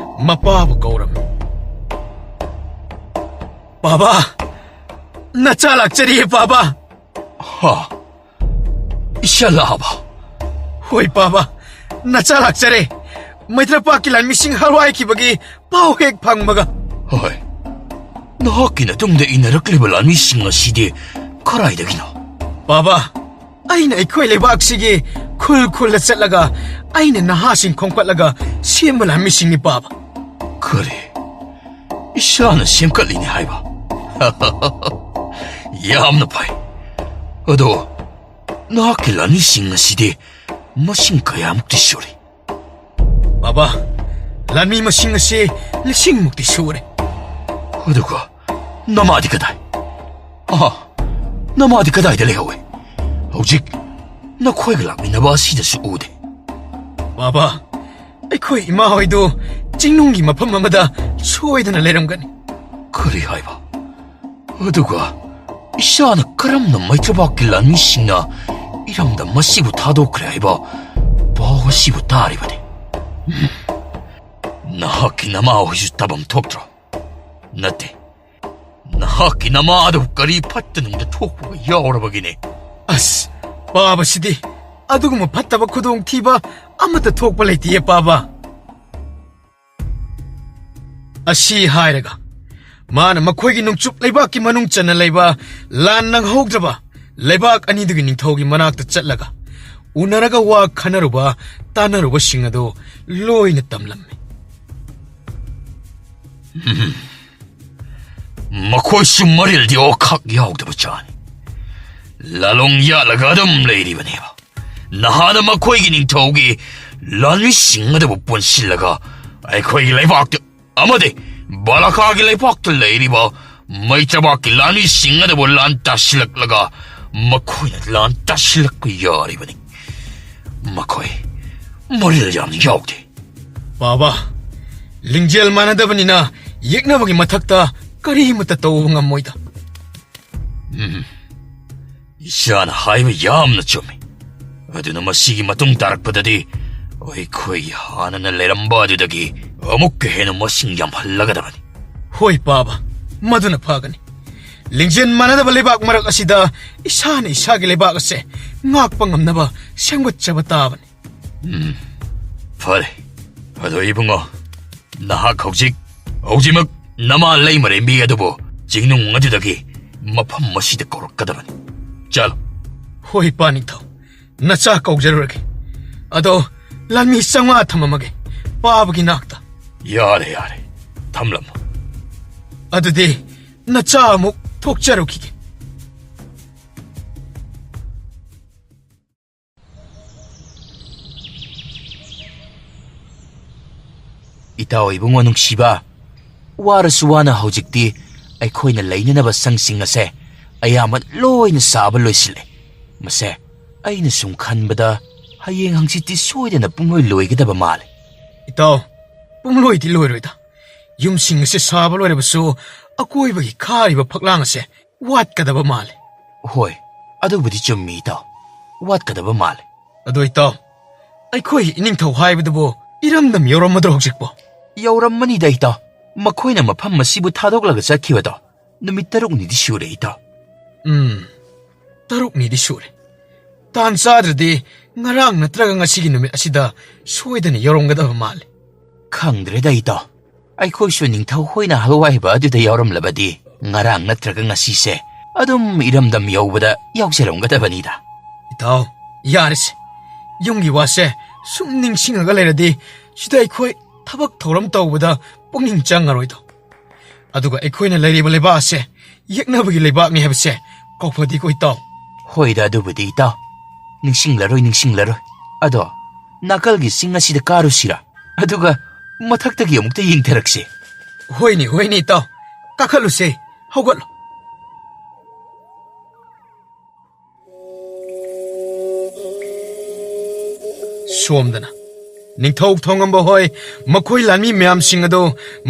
ꯃꯄꯥꯕꯨ ꯀꯧꯔꯝꯃꯤ꯫ "ꯕꯥꯕꯥ, ꯅꯆꯥ ꯂꯥꯛꯆꯔꯤꯌꯦ, ꯄꯥꯕ꯫ ꯍꯥ? ꯏꯆꯥ ꯂꯥꯛꯑꯕ? ꯍꯣꯏ, ꯄꯥꯕ, ꯅꯆꯥ ꯂꯥꯛꯆꯔꯦ꯫ ꯃꯩꯇ꯭ꯔꯄꯥꯛꯀꯤ ꯂꯥꯟꯃꯤꯁꯤꯡ ꯍꯥꯠꯋꯥꯏꯈꯤꯕꯒꯤ ꯄꯥꯎ ꯍꯦꯛ ꯐꯪꯕꯒ꯫ ꯍꯣꯏ꯫ ꯅꯍꯥꯛꯀꯤ ꯅꯇꯨꯡꯗ ꯏꯟꯅꯔꯛꯂꯤꯕ ꯂꯥꯟꯃꯤꯁꯤꯡ ꯑꯁꯤꯗꯤ ꯀꯗꯥꯏꯗꯒꯤꯅꯣ? ꯄꯥꯕ, ꯑꯩꯅ ꯑꯩꯈꯣꯏ ꯂꯩꯕꯥꯛꯁꯤꯒꯤ ꯈꯨꯜ ꯈꯨꯜꯗ ꯆꯠꯂꯒ ꯑꯩꯅ ꯅꯍꯥꯁꯤꯡ ꯈꯣꯝꯀꯠꯂꯒ ꯁꯦꯝꯕ ꯂꯥꯟꯃꯤꯁꯤꯡꯅꯤ, ꯄꯥꯕ꯫ ꯀꯔꯤ? ꯏꯁꯥꯅ ꯁꯦꯝꯒꯠꯂꯤꯅꯤ ꯍꯥꯏꯕ? ꯌꯥꯝꯅ ꯐꯩ꯫ ꯑꯗꯣ, ꯅꯍꯥꯛꯀꯤ ꯂꯥꯟꯃꯤꯁꯤꯡ ꯑꯁꯤꯗꯤ ꯃꯁꯤꯡ ꯀꯌꯥꯃꯨꯛꯇꯤ ꯁꯨꯔꯤ? ꯕꯥꯕꯥ, ꯂꯥꯟꯃꯤ ꯃꯁꯤꯡ ꯑꯁꯤ ꯂꯤꯁꯤꯡꯃꯨꯛꯇꯤ ꯁꯨꯔꯦ꯫ ꯑꯗꯨꯒ ꯅꯃꯥꯗꯤ ꯀꯗꯥꯏ? ꯑꯍꯥ, ꯅꯃꯥꯗꯤ ꯀꯗꯥꯏꯗ ꯂꯩꯍꯧꯏ? ꯍꯧꯖꯤꯛ ꯅꯈꯣꯏꯒ ꯂꯥꯛꯃꯤꯟꯅꯕ ꯑꯁꯤꯗꯁꯨ ꯎꯗꯦ꯫ ꯕꯥꯕꯥ, ꯑꯩꯈꯣꯏ ꯏꯃꯥ ꯍꯣꯏꯗꯨ ꯆꯤꯡꯅꯨꯡꯒꯤ ꯃꯐꯝ ꯑꯃꯗ ꯁꯣꯏꯗꯅ ꯂꯩꯔꯝꯒꯅꯤ꯫ ꯀꯔꯤ ꯍꯥꯏꯕ? ꯑꯗꯨꯒ ꯏꯁꯥꯅ ꯀꯔꯝꯅ ꯃꯩꯇ꯭ꯔꯕꯥꯛꯀꯤ ꯂꯥꯟꯃꯤꯁꯤꯡꯅ ꯏꯔꯝꯗꯝ ꯑꯁꯤꯕꯨ ꯊꯥꯗꯣꯛꯈ꯭ꯔꯦ ꯍꯥꯏꯕ ꯄꯥꯎ ꯑꯁꯤꯕꯨ ꯇꯥꯔꯤꯕꯅꯤ? ꯎꯝ꯫ ꯅꯍꯥꯛꯀꯤ ꯅꯃꯥ ꯍꯣꯏꯁꯨ ꯇꯥꯐꯝ ꯊꯣꯛꯇ꯭ꯔꯣ? ꯅꯠꯇꯦ, ꯅꯍꯥꯛꯀꯤ ꯅꯃꯥ ꯑꯗꯨ ꯀꯔꯤ ꯐꯠꯇ ꯅꯨꯡꯗ ꯊꯣꯛꯄꯒ ꯌꯥꯎꯔꯕꯒꯤꯅꯦ? ꯑꯁ, ꯄꯥꯕꯁꯤꯗꯤ ꯑꯗꯨꯒꯨꯝꯕ ꯐꯠꯇꯕ ꯈꯨꯗꯣꯡꯊꯤꯕ ꯑꯃꯠꯇ ꯊꯣꯛꯄ ꯂꯩꯇꯦꯌꯦ, ꯄꯥꯕ꯫ ꯑꯁꯤ ꯍꯥꯏꯔꯒ ꯃꯥꯅ ꯃꯈꯣꯏꯒꯤ ꯅꯣꯡꯆꯨꯞ ꯂꯩꯕꯥꯛꯀꯤ ꯃꯅꯨꯡ ꯆꯟꯅ ꯂꯩꯕ ꯂꯥꯟ ꯅꯪꯍꯧꯗ꯭ꯔꯕ ꯂꯩꯕꯥꯛ ꯑꯅꯤꯗꯨꯒꯤ ꯅꯤꯡꯊꯧꯒꯤ ꯃꯅꯥꯛꯇ ꯆꯠꯂꯒ ꯎꯅꯔꯒ ꯋꯥ ꯈꯟꯅꯔꯨꯕ ꯇꯥꯟꯅꯔꯨꯕꯁꯤꯡ ꯑꯗꯨ ꯂꯣꯏꯅ ꯇꯝꯂꯝꯃꯤ꯫ ꯎꯝ꯫ ꯃꯈꯣꯏꯁꯨ ꯃꯔꯤꯜꯗꯤ ꯑꯣꯈꯥꯛ ꯌꯥꯎꯗꯕ ꯆꯥꯅꯤ꯫ ꯂꯥꯂꯣꯡ ꯌꯥꯠꯂꯒ ꯑꯗꯨꯝ ꯂꯩꯔꯤꯕꯅꯦꯕ꯫ ꯅꯍꯥꯟꯅ ꯃꯈꯣꯏꯒꯤ ꯅꯤꯡꯊꯧꯒꯤ ꯂꯥꯟꯃꯤꯁꯤꯡ ꯑꯗꯨꯕꯨ ꯄꯨꯟꯁꯤꯜꯂꯒ ꯑꯩꯈꯣꯏꯒꯤ ꯂꯩꯕꯥꯛꯇ ꯑꯃꯗꯤ ꯕꯥꯂꯥꯈꯥꯒꯤ ꯂꯩꯕꯥꯛꯇ ꯂꯩꯔꯤꯕ ꯃꯩꯇ꯭ꯔꯕꯥꯛꯀꯤ ꯂꯥꯟꯃꯤꯁꯤꯡ ꯑꯗꯨꯕꯨ ꯂꯥꯟ ꯇꯥꯁꯤꯜꯂꯛꯂꯒ ꯃꯈꯣꯏꯅ ꯂꯥꯟ ꯇꯥꯁꯤꯜꯂꯛꯄ ꯌꯥꯔꯤꯕꯅꯤ꯫ ꯃꯈꯣꯏ ꯃꯔꯤꯜ ꯌꯥꯝꯅ ꯌꯥꯎꯗꯦ꯫ ꯕꯥꯕꯥ, ꯂꯤꯡꯖꯦꯜ ꯃꯥꯟꯅꯗꯕꯅꯤꯅ ꯌꯦꯛꯅꯕꯒꯤ ꯃꯊꯛꯇ ꯀꯔꯤꯃꯠꯇ ꯇꯧꯕ ꯉꯝꯃꯣꯏꯗ꯫ ꯎꯝ, ꯏꯆꯥꯅ ꯍꯥꯏꯕ ꯌꯥꯝꯅ ꯆꯨꯝꯃꯤ꯫ ꯑꯗꯨꯅ ꯃꯁꯤꯒꯤ ꯃꯇꯨꯡ ꯇꯥꯔꯛꯄꯗꯗꯤ ꯑꯩꯈꯣꯏꯒꯤ ꯍꯥꯟꯅꯅ ꯂꯩꯔꯝꯕ ꯑꯗꯨꯗꯒꯤ ꯑꯃꯨꯛꯀ ꯍꯦꯟꯅ ꯃꯁꯤꯡ ꯌꯥꯝꯍꯜꯂꯒꯗꯕꯅꯤ꯫ ꯍꯣꯏ, ꯄꯥꯕ, ꯃꯗꯨꯅ ꯐꯒꯅꯤ꯫ ꯂꯤꯡꯖꯦꯜ ꯃꯥꯟꯅꯗꯕ ꯂꯩꯕꯥꯛ ꯃꯔꯛ ꯑꯁꯤꯗ ꯏꯁꯥꯅ ꯏꯁꯥꯒꯤ ꯂꯩꯕꯥꯛ ꯑꯁꯦ ꯉꯥꯛꯄ ꯉꯝꯅꯕ ꯁꯦꯝꯒꯠꯆꯕ ꯇꯥꯕꯅꯤ꯫ ꯎꯝ, ꯐꯔꯦ꯫ ꯑꯗꯣ ꯏꯕꯨꯡꯉꯣ, ꯅꯍꯥꯛ ꯍꯧꯖꯤꯛ, ꯍꯧꯖꯤꯛꯃꯛ ꯅꯃꯥ ꯂꯩꯃꯔꯦꯝꯕꯤ ꯑꯗꯨꯕꯨ ꯆꯤꯡꯅꯨꯡ ꯑꯗꯨꯗꯒꯤ ꯃꯐꯝ ꯑꯁꯤꯗ ꯀꯧꯔꯛꯀꯗꯕꯅꯤ꯫ ꯆꯠꯂꯣ꯫ ꯍꯣꯏ, ꯏꯄꯥ ꯅꯤꯡꯊꯧ꯫ ꯅꯆꯥ ꯀꯧꯖꯔꯨꯔꯒꯦ꯫ ꯑꯗꯣ ꯂꯥꯟꯃꯤ ꯆꯥꯝꯃꯉꯥ ꯊꯝꯃꯝꯃꯒꯦ ꯄꯥꯕꯒꯤ ꯅꯥꯛꯇ꯫ ꯌꯥꯔꯦ, ꯌꯥꯔꯦ꯫ ꯊꯝꯂꯝꯃꯣ꯫ ꯑꯗꯨꯗꯤ ꯅꯆꯥ ꯑꯃꯨꯛ ꯊꯣꯛꯆꯔꯨꯈꯤꯒꯦ꯫ ꯏꯇꯥꯎ ꯏꯕꯨꯡꯉꯣ ꯅꯨꯡꯁꯤꯕ, ꯋꯥꯔꯁꯨ ꯋꯥꯅ ꯍꯧꯖꯤꯛꯇꯤ ꯑꯩꯈꯣꯏꯅ ꯂꯩꯅꯅꯕ ꯁꯪꯁꯤꯡ ꯑꯁꯦ ꯑꯌꯥꯝꯕ ꯂꯣꯏꯅ ꯁꯥꯕ ꯂꯣꯏꯁꯤꯜꯂꯦ꯫ ꯃꯁꯦ ꯑꯩꯅ ꯁꯨꯝ ꯈꯟꯕꯗ ꯍꯌꯦꯡ ꯍꯪꯆꯤꯠꯇꯤ ꯁꯣꯏꯗꯅ ꯄꯨꯡꯂꯣꯏ ꯂꯣꯏꯒꯗꯕ ꯃꯥꯜꯂꯦ꯫ ꯏꯇꯥꯎ, ꯄꯨꯡꯂꯣꯏꯗꯤ ꯂꯣꯏꯔꯣꯏꯗ꯫ ꯌꯨꯝꯁꯤꯡ ꯑꯁꯦ ꯁꯥꯕ ꯂꯣꯏꯔꯕꯁꯨ ꯑꯀꯣꯏꯕꯒꯤ ꯈꯥꯔꯤꯕ ꯐꯛꯂꯥꯡ ꯑꯁꯦ ꯋꯥꯠꯀꯗꯕ ꯃꯥꯜꯂꯦ꯫ ꯍꯣꯏ, ꯑꯗꯨꯕꯨꯗꯤ ꯆꯨꯝꯃꯤ ꯏꯇꯥꯎ, ꯋꯥꯠꯀꯗꯕ ꯃꯥꯜꯂꯦ꯫ ꯑꯗꯣ ꯏꯇꯥꯎ, ꯑꯩꯈꯣꯏ ꯏꯅꯤꯡꯊꯧ ꯍꯥꯏꯕꯗꯨꯕꯨ ꯏꯔꯝꯗꯝ ꯌꯧꯔꯝꯃꯗ꯭ꯔꯣ ꯍꯧꯖꯤꯛꯄꯣ? ꯌꯧꯔꯝꯃꯅꯤꯗ ꯏꯇꯥꯎ, ꯃꯈꯣꯏꯅ ꯃꯐꯝ ꯑꯁꯤꯕꯨ ꯊꯥꯗꯣꯛꯂꯒ ꯆꯠꯈꯤꯕꯗꯣ ꯅꯨꯃꯤꯠ ꯇꯔꯨꯛꯅꯤꯗꯤ ꯁꯨꯔꯦ ꯏꯇꯥꯎ꯫ ꯎꯝ, ꯇꯔꯨꯛꯅꯤꯗꯤ ꯁꯨꯔꯦ꯫ ꯇꯥꯟ ꯆꯥꯗ꯭ꯔꯗꯤ ꯉꯔꯥꯡ ꯅꯠꯇ꯭ꯔꯒ ꯉꯁꯤꯒꯤ ꯅꯨꯃꯤꯠ ꯑꯁꯤꯗ ꯁꯣꯏꯗꯅ ꯌꯧꯔꯝꯒꯗꯕ ꯃꯥꯜꯂꯦ꯫ ꯈꯪꯗ꯭ꯔꯦꯗ ꯏꯇꯥꯎ, ꯑꯩꯈꯣꯏꯁꯨ ꯅꯤꯡꯊꯧ ꯍꯣꯏꯅ ꯍꯜꯋꯥꯏꯕ ꯑꯗꯨꯗ ꯌꯥꯎꯔꯝꯂꯕꯗꯤ ꯉꯔꯥꯡ ꯅꯠꯇ꯭ꯔꯒ ꯉꯁꯤꯁꯦ ꯑꯗꯨꯝ ꯏꯔꯝꯗꯝ ꯌꯧꯕꯗ ꯌꯥꯎꯖꯔꯝꯒꯗꯕꯅꯤꯗ꯫ ꯏꯇꯥꯎ, ꯌꯥꯔꯦꯁꯦ꯫ ꯌꯨꯝꯒꯤ ꯋꯥꯁꯦ ꯁꯨꯝ ꯅꯤꯡꯁꯤꯡꯉꯒ ꯂꯩꯔꯗꯤ ꯁꯤꯗ ꯑꯩꯈꯣꯏ ꯊꯕꯛ ꯊꯧꯔꯝ ꯇꯧꯕꯗ ꯄꯨꯛꯅꯤꯡ ꯆꯪꯉꯔꯣꯏꯗꯣ꯫ ꯑꯗꯨꯒ ꯑꯩꯈꯣꯏꯅ ꯂꯩꯔꯤꯕ ꯂꯩꯕꯥꯛ ꯑꯁꯦ ꯌꯦꯛꯅꯕꯒꯤ ꯂꯩꯕꯥꯛꯅꯤ ꯍꯥꯏꯕꯁꯦ ꯀꯥꯎꯐꯗꯦꯀꯣ ꯏꯇꯥꯎ꯫ ꯍꯣꯏꯗ, ꯑꯗꯨꯕꯨꯗꯤ ꯏꯇꯥꯎ꯫ ꯅꯤꯡꯁꯤꯡꯂꯔꯣꯏ, ꯅꯤꯡꯁꯤꯡꯂꯔꯣꯏ꯫ ꯑꯗꯣ ꯅꯥꯀꯜꯒꯤ ꯆꯤꯡ ꯑꯁꯤꯗ ꯀꯥꯔꯨꯁꯤꯔꯥ? ꯑꯗꯨꯒ ꯃꯊꯛꯇꯒꯤ ꯑꯃꯨꯛꯇ ꯌꯦꯡꯊꯔꯛꯁꯦ꯫ ꯍꯣꯏꯅꯦ, ꯍꯣꯏꯅꯦ ꯏꯇꯥꯎ꯫ ꯀꯥꯈꯠꯂꯨꯁꯦ꯫ ꯍꯧꯒꯠꯂꯣ꯫ ꯁꯣꯝꯗꯅ ꯅꯤꯡꯊꯧ ꯊꯧꯉꯝꯕ ꯍꯣꯏ ꯃꯈꯣꯏ ꯂꯥꯟꯃꯤ ꯃꯌꯥꯝꯁꯤꯡ ꯑꯗꯨ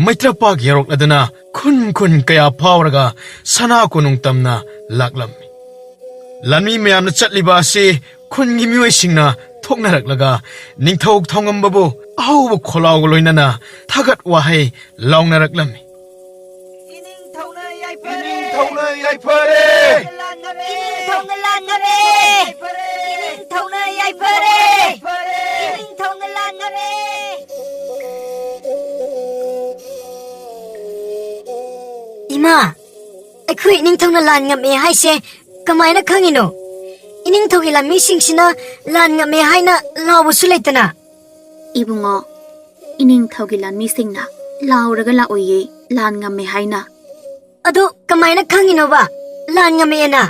ꯃꯩꯇ꯭ꯔꯄꯥꯛ ꯌꯧꯔꯛꯂꯗꯨꯅ ꯈꯨꯟ ꯈꯨꯟ ꯀꯌꯥ ꯐꯥꯎꯔꯒ ꯁꯅꯥ ꯀꯣꯅꯨꯡ ꯇꯝꯅ ꯂꯥꯛꯂꯝꯃꯤ꯫ ꯂꯥꯟꯃꯤ ꯃꯌꯥꯝꯅ ꯆꯠꯂꯤꯕ ꯑꯁꯤ ꯈꯨꯟꯒꯤ ꯃꯤꯑꯣꯏꯁꯤꯡꯅ ꯊꯣꯛꯅꯔꯛꯂꯒ ꯅꯤꯡꯊꯧ ꯊꯧꯉꯝꯕꯕꯨ ꯑꯍꯧꯕ ꯈꯣꯜꯂꯥꯎꯒ ꯂꯣꯏꯅꯅ ꯊꯥꯒꯠ ꯋꯥꯍꯩ ꯂꯥꯎꯅꯔꯛꯂꯝꯃꯤ꯫ ꯏꯅꯤꯡꯊꯧꯅ ꯌꯥꯏꯐꯔꯦ! ꯏꯅꯤꯡꯊꯧꯅ ꯃꯥꯏ ꯄꯥꯛꯑꯦ! ꯏꯅꯤꯡꯊꯧꯅ ꯂꯥꯟ ꯉꯝꯃꯦ! ꯏꯃꯥ, ꯑꯩꯈꯣꯏ ꯏꯅꯤꯡꯊꯧꯅ ꯂꯥꯟ ꯉꯝꯃꯦ ꯍꯥꯏꯁꯦ ꯀꯃꯥꯏꯅ ꯈꯪꯉꯤꯅꯣ? ꯏꯅꯤꯡꯊꯧꯒꯤ ꯂꯥꯟꯃꯤꯁꯤꯡꯁꯤꯅ ꯂꯥꯟ ꯉꯝꯃꯦ ꯍꯥꯏꯅ ꯂꯥꯎꯕꯁꯨ ꯂꯩꯇꯅ꯫ ꯏꯕꯨꯡꯉꯣ, ꯏꯅꯤꯡꯊꯧꯒꯤ ꯂꯥꯟꯃꯤꯁꯤꯡꯅ ꯂꯥꯎꯔꯒ ꯂꯥꯛꯑꯣꯏꯌꯦ, ꯂꯥꯟ ꯉꯝꯃꯦ ꯍꯥꯏꯅ꯫ ꯑꯗꯨ ꯀꯃꯥꯏꯅ ꯈꯪꯉꯤꯅꯣꯕ ꯂꯥꯟ ꯉꯝꯃꯦꯅ?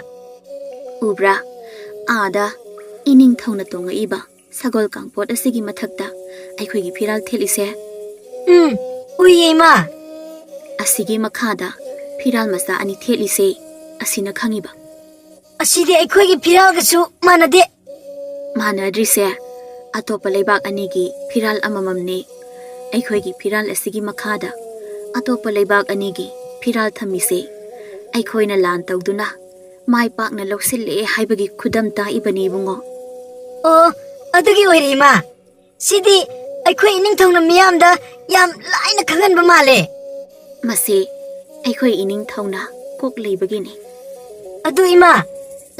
ꯎꯕ꯭ꯔꯥ? ꯑꯥꯗ ꯏꯅꯤꯡꯊꯧꯅ ꯇꯣꯡꯉꯛꯏꯕ ꯁꯒꯣꯜ ꯀꯥꯡꯄꯣꯠ ꯑꯁꯤꯒꯤ ꯃꯊꯛꯇ ꯑꯩꯈꯣꯏꯒꯤ ꯐꯤꯔꯥꯜ ꯊꯦꯠꯂꯤꯁꯦ꯫ ꯎꯝ, ꯎꯏꯌꯦ, ꯏꯃꯥ꯫ ꯑꯁꯤꯒꯤ ꯃꯈꯥꯗ ꯐꯤꯔꯥꯜ ꯃꯆꯥ ꯑꯅꯤ ꯊꯦꯠꯂꯤꯁꯦ, ꯑꯁꯤꯅ ꯈꯪꯉꯤꯕ꯫ ꯑꯁꯤꯗꯤ ꯑꯩꯈꯣꯏꯒꯤ ꯐꯤꯔꯥꯜꯒꯁꯨ ꯃꯥꯟꯅꯗꯦ꯫ ꯃꯥꯟꯅꯗ꯭ꯔꯤꯁꯦ ꯑꯇꯣꯞꯄ ꯂꯩꯕꯥꯛ ꯑꯅꯤꯒꯤ ꯐꯤꯔꯥꯜ ꯑꯃꯃꯝꯅꯤ꯫ ꯑꯩꯈꯣꯏꯒꯤ ꯐꯤꯔꯥꯜ ꯑꯁꯤꯒꯤ ꯃꯈꯥꯗ ꯑꯇꯣꯞꯄ ꯂꯩꯕꯥꯛ ꯑꯅꯤꯒꯤ ꯐꯤꯔꯥꯜ ꯊꯝꯃꯤꯁꯦ ꯑꯩꯈꯣꯏꯅ ꯂꯥꯟ ꯇꯧꯗꯨꯅ ꯃꯥꯏ ꯄꯥꯛꯅ ꯂꯧꯁꯤꯜꯂꯦ ꯍꯥꯏꯕꯒꯤ ꯈꯨꯗꯝ ꯇꯥꯛꯏꯕꯅꯤ, ꯏꯕꯨꯡꯉꯣ꯫ ꯑꯣ, ꯑꯗꯨꯒꯤ ꯑꯣꯏꯔꯦ, ꯏꯃꯥ꯫ ꯁꯤꯗꯤ ꯑꯩꯈꯣꯏ ꯏꯅꯤꯡꯊꯧꯅ ꯃꯤꯌꯥꯝꯗ ꯌꯥꯝ ꯂꯥꯏꯅ ꯈꯪꯍꯟꯕ ꯃꯥꯜꯂꯦ꯫ ꯃꯁꯤ ꯑꯩꯈꯣꯏ ꯏꯅꯤꯡꯊꯧꯅ ꯀꯣꯛ ꯂꯩꯕꯒꯤꯅꯤ꯫ ꯑꯗꯨ ꯏꯃꯥ,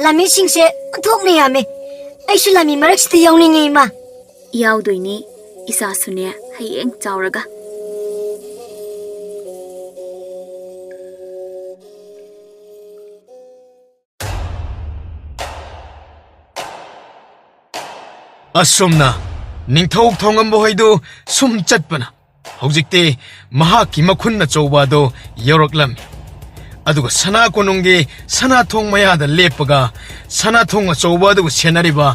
ꯂꯥꯟꯃꯤꯁꯤꯡꯁꯦ ꯑꯣꯟꯊꯣꯛꯅ ꯌꯥꯝꯃꯤ꯫ ꯑꯩꯁꯨ ꯂꯥꯟꯃꯤ ꯃꯔꯛꯁꯤꯗ ꯌꯥꯎꯅꯤꯡꯉꯤ, ꯏꯃꯥ꯫ ꯌꯥꯎꯗꯣꯏꯅꯤ, ꯏꯆꯥꯁꯨꯅꯦ, ꯍꯌꯦꯡ ꯆꯥꯎꯔꯒ꯫ ꯑꯁꯨꯝꯅ ꯅꯤꯡꯊꯧ ꯊꯣꯡꯉꯝꯕ ꯍꯣꯏꯗꯨ ꯁꯨꯝ ꯆꯠꯄꯅ ꯍꯧꯖꯤꯛꯇꯤ ꯃꯍꯥꯛꯀꯤ ꯃꯈꯨꯟ ꯑꯆꯧꯕ ꯑꯗꯨ ꯌꯧꯔꯛꯂꯝꯃꯤ꯫ ꯑꯗꯨꯒ ꯁꯅꯥ ꯀꯣꯅꯨꯡꯒꯤ ꯁꯅꯥꯊꯣꯡ ꯃꯌꯥꯗ ꯂꯦꯞꯄꯒ ꯁꯅꯥꯊꯣꯡ ꯑꯆꯧꯕ ꯑꯗꯨꯕꯨ ꯁꯦꯟꯅꯔꯤꯕ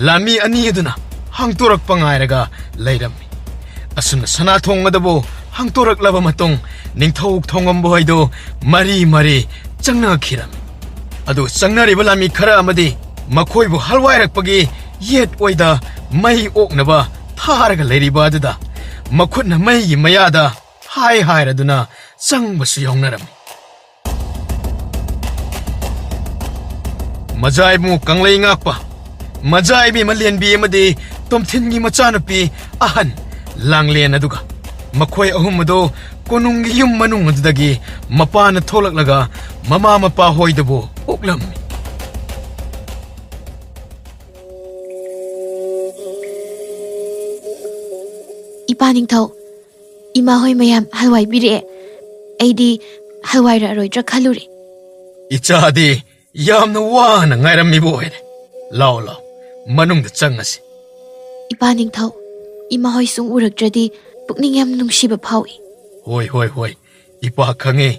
ꯂꯥꯟꯃꯤ ꯑꯅꯤ ꯑꯗꯨꯅ ꯍꯥꯡꯇꯣꯔꯛꯄ ꯉꯥꯏꯔꯒ ꯂꯩꯔꯝꯃꯤ꯫ ꯑꯁꯨꯝꯅ ꯁꯅꯥꯊꯣꯡ ꯑꯗꯨꯕꯨ ꯍꯥꯡꯇꯣꯔꯛꯂꯕ ꯃꯇꯨꯡ ꯅꯤꯡꯊꯧ ꯊꯣꯡꯉꯝꯕ ꯍꯣꯏꯗꯨ ꯃꯔꯤ ꯃꯔꯤ ꯆꯪꯅꯈꯤꯔꯝꯃꯤ꯫ ꯑꯗꯨ ꯆꯪꯅꯔꯤꯕ ꯂꯥꯟꯃꯤ ꯈꯔ ꯑꯃꯗꯤ ꯃꯈꯣꯏꯕꯨ ꯍꯜꯋꯥꯏꯔꯛꯄꯒꯤ ꯌꯦꯠ ꯑꯣꯏꯗ ꯃꯩ ꯑꯣꯛꯅꯕ ꯊꯥꯔꯒ ꯂꯩꯔꯤꯕ ꯑꯗꯨꯗ ꯃꯈꯨꯠꯅ ꯃꯩꯒꯤ ꯃꯌꯥꯗ ꯍꯥꯏ ꯍꯥꯏꯔꯗꯨꯅ ꯆꯪꯕꯁꯨ ꯌꯥꯎꯅꯔꯝꯃꯤ꯫ ꯃꯖꯥ ꯏꯕꯨꯡꯉꯣ ꯀꯪꯂꯩ ꯉꯥꯛꯄ, ꯃꯖꯥ ꯏꯕꯦꯝꯃ ꯂꯦꯟꯕꯤ ꯑꯃꯗꯤ ꯇꯣꯝꯊꯤꯟꯒꯤ ꯃꯆꯥꯅꯨꯄꯤ ꯑꯍꯟ ꯂꯥꯡꯂꯦꯟ ꯑꯗꯨꯒ ꯃꯈꯣꯏ ꯑꯍꯨꯝ ꯑꯗꯨ ꯀꯣꯅꯨꯡꯒꯤ ꯌꯨꯝ ꯃꯅꯨꯡ ꯑꯗꯨꯗꯒꯤ ꯃꯄꯥꯅ ꯊꯣꯛꯂꯛꯂꯒ ꯃꯃꯥ ꯃꯄꯥ ꯍꯣꯏꯗꯕꯨ ꯑꯣꯛꯂꯝꯃꯤ꯫ ꯏꯄꯥ ꯅꯤꯡꯊꯧ, ꯏꯃꯥ ꯍꯣꯏ ꯃꯌꯥꯝ ꯍꯜꯋꯥꯏ ꯄꯤꯔꯛꯑꯦ꯫ ꯑꯩꯗꯤ ꯍꯜꯋꯥꯏꯔꯛꯑꯔꯣꯏꯗ꯭ꯔꯥ ꯈꯜꯂꯨꯔꯦ꯫ ꯏꯆꯥꯗꯤ ꯌꯥꯝꯅ ꯋꯥꯅ ꯉꯥꯏꯔꯝꯃꯤꯕ ꯑꯣꯏꯔꯦ꯫ ꯂꯥꯎ, ꯂꯥꯎ, ꯃꯅꯨꯡꯗ ꯆꯪꯉꯁꯤ꯫ ꯏꯄꯥ ꯅꯤꯡꯊꯧ, ꯏꯃꯥ ꯍꯣꯏ ꯁꯨꯝ ꯎꯔꯛꯇ꯭ꯔꯗꯤ ꯄꯨꯛꯅꯤꯡ ꯌꯥꯝ ꯅꯨꯡꯁꯤꯕ ꯐꯥꯎꯏ꯫ ꯍꯣꯏ, ꯍꯣꯏ, ꯍꯣꯏ, ꯏꯄꯥ ꯈꯪꯉꯦ꯫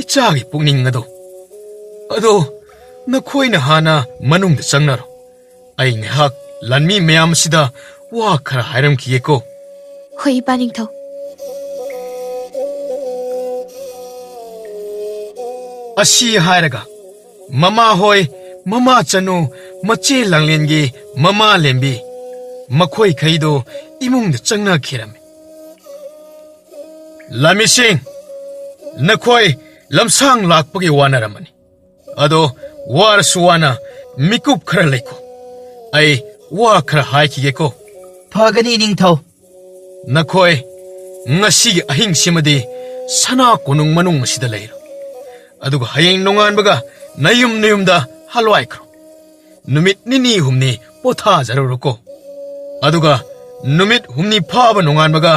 ꯏꯆꯥꯒꯤ ꯄꯨꯛꯅꯤꯡ ꯑꯗꯣ꯫ ꯑꯗꯣ ꯅꯈꯣꯏꯅ ꯍꯥꯟꯅ ꯃꯅꯨꯡꯗ ꯆꯪꯅꯔꯣ꯫ ꯑꯩ ꯉꯥꯏꯍꯥꯛ ꯂꯥꯟꯃꯤ ꯃꯌꯥꯝ ꯑꯁꯤꯗ ꯋꯥ ꯈꯔ ꯍꯥꯏꯔꯝꯈꯤꯒꯦꯀꯣ꯫ ꯍꯣꯏ, ꯏꯄꯥ ꯅꯤꯡꯊꯧ꯫ ꯑꯁꯤ ꯍꯥꯏꯔꯒ ꯃꯃꯥ ꯍꯣꯏ, ꯃꯃꯥ ꯆꯅꯨ, ꯃꯆꯦ ꯂꯥꯡꯂꯦꯟꯒꯤ ꯃꯃꯥ ꯂꯦꯝꯕꯤ, ꯃꯈꯣꯏꯈꯩꯗꯣ ꯏꯃꯨꯡꯗ ꯆꯪꯅꯈꯤꯔꯝꯃꯤ꯫ ꯂꯥꯟꯃꯤꯁꯤꯡ, ꯅꯈꯣꯏ ꯂꯝꯁꯥꯡ ꯂꯥꯛꯄꯒꯤ ꯋꯥꯅꯔꯝꯃꯅꯤ꯫ ꯑꯗꯣ ꯋꯥꯔꯁꯨ ꯋꯥꯅ ꯃꯤꯀꯨꯞ ꯈꯔ ꯂꯩꯈꯣ꯫ ꯑꯩ ꯋꯥ ꯈꯔ ꯍꯥꯏꯈꯤꯒꯦꯀꯣ꯫ ꯐꯒꯅꯤ, ꯅꯤꯡꯊꯧ꯫ ꯅꯈꯣꯏ ꯉꯁꯤꯒꯤ ꯑꯍꯤꯡꯁꯤꯃꯗꯤ ꯁꯅꯥ ꯀꯣꯅꯨꯡ ꯃꯅꯨꯡ ꯑꯁꯤꯗ ꯂꯩꯔꯣ꯫ ꯑꯗꯨꯒ ꯍꯌꯦꯡ ꯅꯣꯡꯉꯥꯟꯕꯒ ꯅꯌꯨꯝ ꯅꯌꯨꯝꯗ ꯍꯜꯋꯥꯏꯈ꯭ꯔꯣ꯫ ꯅꯨꯃꯤꯠ ꯅꯤꯅꯤ ꯍꯨꯝꯅꯤ ꯄꯣꯊꯥꯖꯔꯨꯔꯣꯀꯣ꯫ ꯑꯗꯨꯒ ꯅꯨꯃꯤꯠ ꯍꯨꯝꯅꯤ ꯐꯥꯕ ꯅꯣꯡꯉꯥꯟꯕꯒ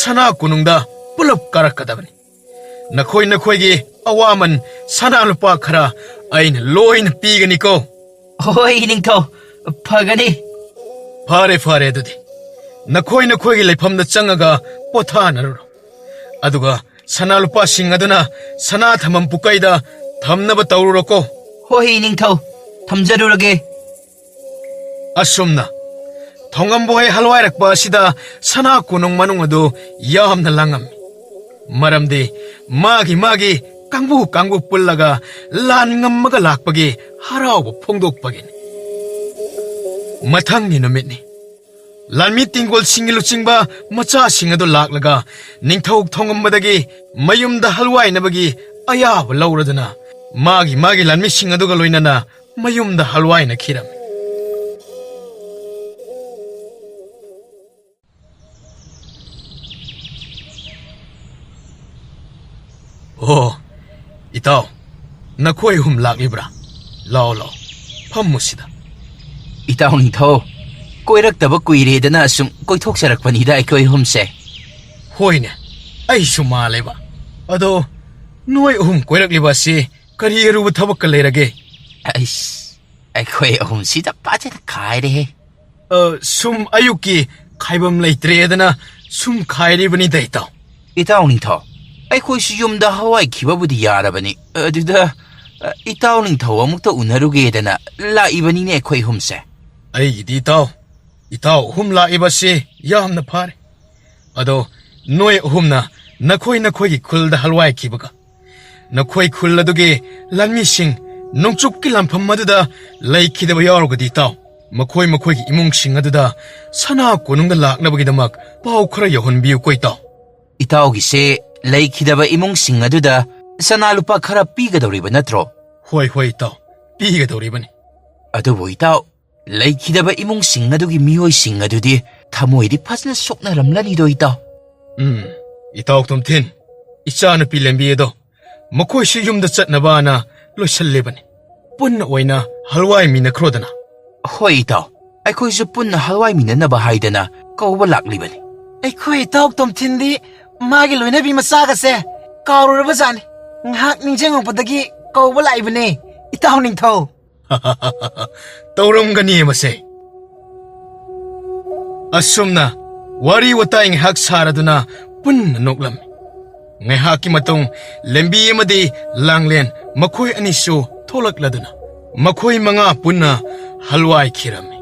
ꯁꯅꯥ ꯀꯣꯅꯨꯡꯗ ꯄꯨꯂꯞ ꯀꯥꯔꯛꯀꯗꯕꯅꯤ꯫ ꯅꯈꯣꯏ ꯅꯈꯣꯏꯒꯤ ꯑꯋꯥꯃꯟ ꯁꯅꯥ ꯂꯨꯄꯥ ꯈꯔ ꯑꯩꯅ ꯂꯣꯏꯅ ꯄꯤꯒꯅꯤꯀꯣ꯫ ꯍꯣꯏ, ꯅꯤꯡꯊꯧ, ꯐꯒꯅꯤ꯫ ꯐꯔꯦ, ꯐꯔꯦ, ꯑꯗꯨꯗꯤ ꯅꯈꯣꯏ ꯅꯈꯣꯏꯒꯤ ꯂꯩꯐꯝꯗ ꯆꯪꯉꯒ ꯄꯣꯊꯥꯅꯔꯨꯔꯣ꯫ ꯑꯗꯨꯒ ꯁꯅꯥ ꯂꯨꯄꯥꯁꯤꯡ ꯑꯗꯨꯅ ꯁꯅꯥ ꯊꯝꯐꯝ ꯄꯨꯀꯩꯗ ꯊꯝꯅꯕ ꯇꯧꯔꯨꯔꯣꯀꯣ꯫ ꯍꯣꯏ, ꯅꯤꯡꯊꯧ, ꯊꯝꯖꯔꯨꯔꯒꯦ꯫ ꯑꯁꯨꯝꯅ ꯊꯣꯡꯉꯝꯕ ꯍꯣꯏ ꯍꯜꯋꯥꯏꯔꯛꯄ ꯑꯁꯤꯗ ꯁꯅꯥ ꯀꯣꯅꯨꯡ ꯃꯅꯨꯡ ꯑꯗꯨ ꯌꯥꯝꯅ ꯂꯥꯡꯉꯝꯃꯤ꯫ ꯃꯔꯝꯗꯤ ꯃꯥꯒꯤ ꯃꯥꯒꯤ ꯀꯥꯡꯕꯨ ꯀꯥꯡꯕꯨ ꯄꯨꯜꯂꯒ ꯂꯥꯟ ꯉꯝꯃꯒ ꯂꯥꯛꯄꯒꯤ ꯍꯔꯥꯎꯕ ꯐꯣꯡꯗꯣꯛꯄꯒꯤꯅꯤ꯫ ꯃꯊꯪꯒꯤ ꯅꯨꯃꯤꯠꯅꯤ꯫ ꯂꯥꯟꯃꯤ ꯇꯦꯡꯒꯣꯜꯁꯤꯡꯒꯤ ꯂꯨꯆꯤꯡꯕ ꯃꯆꯥꯁꯤꯡ ꯑꯗꯨ ꯂꯥꯛꯂꯒ ꯅꯤꯡꯊꯧ ꯊꯣꯡꯉꯝꯕꯗꯒꯤ ꯃꯌꯨꯝꯗ ꯍꯜꯋꯥꯏꯅꯕꯒꯤ ꯑꯌꯥꯕ ꯂꯧꯔꯗꯨꯅ ꯃꯥꯒꯤ ꯃꯥꯒꯤ ꯂꯥꯟꯃꯤꯁꯤꯡ ꯑꯗꯨꯒ ꯂꯣꯏꯅꯅ ꯃꯌꯨꯝꯗ ꯍꯜꯋꯥꯏꯅꯈꯤꯔꯝꯃꯤ꯫ ꯑꯣ, ꯏꯇꯥꯎ, ꯅꯈꯣꯏ ꯑꯍꯨꯝ ꯂꯥꯛꯂꯤꯕ꯭ꯔꯥ? ꯂꯥꯛꯑꯣ, ꯂꯥꯛꯑꯣ, ꯐꯝꯃꯨ ꯁꯤꯗ꯫ ꯏꯇꯥꯎ ꯅꯤꯡꯊꯧ, ꯀꯣꯏꯔꯛꯇꯕ ꯀꯨꯏꯔꯦꯗꯅ ꯁꯨꯝ ꯀꯣꯏꯊꯣꯛꯆꯔꯛꯄꯅꯤꯗ ꯑꯩꯈꯣꯏ ꯑꯍꯨꯝꯁꯦ꯫ ꯍꯣꯏꯅꯦ, ꯑꯩꯁꯨ ꯃꯥꯜꯂꯦꯕ꯫ ꯑꯗꯣ ꯅꯣꯏ ꯑꯍꯨꯝ ꯀꯣꯏꯔꯛꯂꯤꯕ ꯑꯁꯤ ꯀꯔꯤ ꯑꯔꯨꯕ ꯊꯕꯛꯀ ꯂꯩꯔꯒꯦ? ꯑꯩꯁ, ꯑꯩꯈꯣꯏ ꯑꯍꯨꯝꯁꯤꯗ ꯐꯖꯅ ꯈꯥꯏꯔꯦꯍꯦ꯫ ꯑ, ꯁꯨꯝ ꯑꯌꯨꯛꯀꯤ ꯈꯥꯏꯐꯝ ꯂꯩꯇ꯭ꯔꯦꯗꯅ ꯁꯨꯝ ꯈꯥꯏꯔꯤꯕꯅꯤꯗ, ꯏꯇꯥꯎ꯫ ꯏꯇꯥꯎ ꯅꯤꯡꯊꯧ, ꯑꯩꯈꯣꯏꯁꯨ ꯌꯨꯝꯗ ꯍꯋꯥꯏ ꯈꯤꯕꯕꯨꯗꯤ ꯌꯥꯔꯕꯅꯤ꯫ ꯑꯗꯨꯗ, ꯑ, ꯏꯇꯥꯎ ꯅꯤꯡꯊꯧ ꯑꯃꯨꯛꯇ ꯎꯅꯔꯨꯒꯦꯗꯅ ꯂꯥꯛꯏꯕꯅꯤꯅꯦ ꯑꯩꯈꯣꯏ ꯑꯍꯨꯝꯁꯦ꯫ ꯑꯩꯒꯤꯗꯤ ꯏꯇꯥꯎ, ꯏꯇꯥꯎ ꯑꯍꯨꯝ ꯂꯥꯛꯏꯕꯁꯤ ꯌꯥꯝꯅ ꯐꯔꯦ꯫ ꯑꯗꯣ ꯅꯣꯏ ꯑꯍꯨꯝꯅ ꯅꯈꯣꯏ ꯅꯈꯣꯏꯒꯤ ꯈꯨꯜꯗ ꯍꯜꯋꯥꯏꯈꯤꯕꯒ, ꯅꯈꯣꯏ ꯈꯨꯜ ꯑꯗꯨꯒꯤ ꯂꯥꯟꯃꯤꯁꯤꯡ ꯅꯣꯡꯆꯨꯞꯀꯤ ꯂꯥꯟꯐꯝ ꯑꯗꯨꯗ ꯂꯩꯈꯤꯗꯕ ꯌꯥꯎꯔꯒꯗꯤ, ꯏꯇꯥꯎ, ꯃꯈꯣꯏ ꯃꯈꯣꯏꯒꯤ ꯏꯃꯨꯡꯁꯤꯡ ꯑꯗꯨꯗ ꯁꯅꯥ ꯀꯣꯅꯨꯡꯗ ꯂꯥꯛꯅꯕꯒꯤꯗꯃꯛ ꯄꯥꯎ ꯈꯔ ꯌꯧꯍꯟꯕꯤꯌꯨꯀꯣ, ꯏꯇꯥꯎ꯫ ꯏꯇꯥꯎꯒꯤꯁꯦ ꯂꯩꯈꯤꯗꯕ ꯏꯃꯨꯡꯁꯤꯡ ꯑꯗꯨꯗ ꯁꯅꯥ ꯂꯨꯄꯥ ꯈꯔ ꯄꯤꯒꯗꯧꯔꯤꯕ ꯅꯠꯇ꯭ꯔꯣ? ꯍꯣꯏ, ꯍꯣꯏ, ꯏꯇꯥꯎ, ꯄꯤꯒꯗꯧꯔꯤꯕꯅꯤ꯫ ꯑꯗꯨꯕꯨ ꯏꯇꯥꯎ, ꯂꯩꯈꯤꯗꯕ ꯏꯃꯨꯡꯁꯤꯡ ꯑꯗꯨꯒꯤ ꯃꯤꯑꯣꯏꯁꯤꯡ ꯑꯗꯨꯗꯤ ꯊꯃꯣꯏꯗꯤ ꯐꯖꯅ ꯁꯣꯛꯅꯔꯝꯂꯅꯤꯗꯣ, ꯏꯇꯥꯎ꯫ ꯎꯝ, ꯏꯇꯥꯎ ꯇꯣꯝꯊꯤꯟ, ꯏꯆꯥꯅꯨꯄꯤ ꯂꯦꯝꯕꯤ ꯑꯗꯣ, ꯃꯈꯣꯏꯁꯨ ꯌꯨꯝꯗ ꯆꯠꯅꯕꯅ ꯂꯣꯏꯁꯜꯂꯤꯕꯅꯤ꯫ ꯄꯨꯟꯅ ꯑꯣꯏꯅ ꯍꯜꯋꯥꯏꯃꯤꯟꯅꯈ꯭ꯔꯣꯗꯅ꯫ ꯍꯣꯏ, ꯏꯇꯥꯎ꯫ ꯑꯩꯈꯣꯏꯁꯨ ꯄꯨꯟꯅ ꯍꯜꯋꯥꯏꯃꯤꯟꯅꯅꯕ ꯍꯥꯏꯗꯅ ꯀꯧꯕ ꯂꯥꯛꯂꯤꯕꯅꯤ꯫ ꯑꯩꯈꯣꯏ ꯏꯇꯥꯎ ꯇꯣꯝꯊꯤꯟꯗꯤ ꯃꯥꯒꯤ ꯂꯣꯏꯅꯕꯤ ꯃꯆꯥꯒꯁꯦ ꯀꯥꯎꯔꯨꯔꯕꯖꯥꯠꯅꯤ꯫ ꯉꯥꯏꯍꯥꯛ ꯅꯤꯡꯁꯤꯡꯉꯛꯄꯗꯒꯤ ꯀꯧꯕ ꯂꯥꯛꯏꯕꯅꯦ, ꯏꯇꯥꯎ ꯅꯤꯡꯊꯧ꯫ ꯇꯧꯔꯝꯒꯅꯤ ꯃꯁꯦ꯫ ꯑꯁꯨꯝꯅ ꯋꯥꯔꯤ ꯋꯥꯇꯥꯏ ꯉꯥꯏꯍꯥꯛ ꯁꯥꯔꯗꯨꯅ ꯄꯨꯟꯅ ꯅꯣꯛꯂꯝꯃꯤ꯫ ꯉꯥꯏꯍꯥꯛꯀꯤ ꯃꯇꯨꯡ ꯂꯦꯝꯕꯤ ꯑꯃꯗꯤ ꯂꯥꯡꯂꯦꯟ ꯃꯈꯣꯏ ꯑꯅꯤꯁꯨ ꯊꯣꯛꯂꯛꯂꯗꯨꯅ ꯃꯈꯣꯏ ꯃꯉꯥ ꯄꯨꯟꯅ ꯍꯜꯋꯥꯏꯈꯤꯔꯝꯃꯤ꯫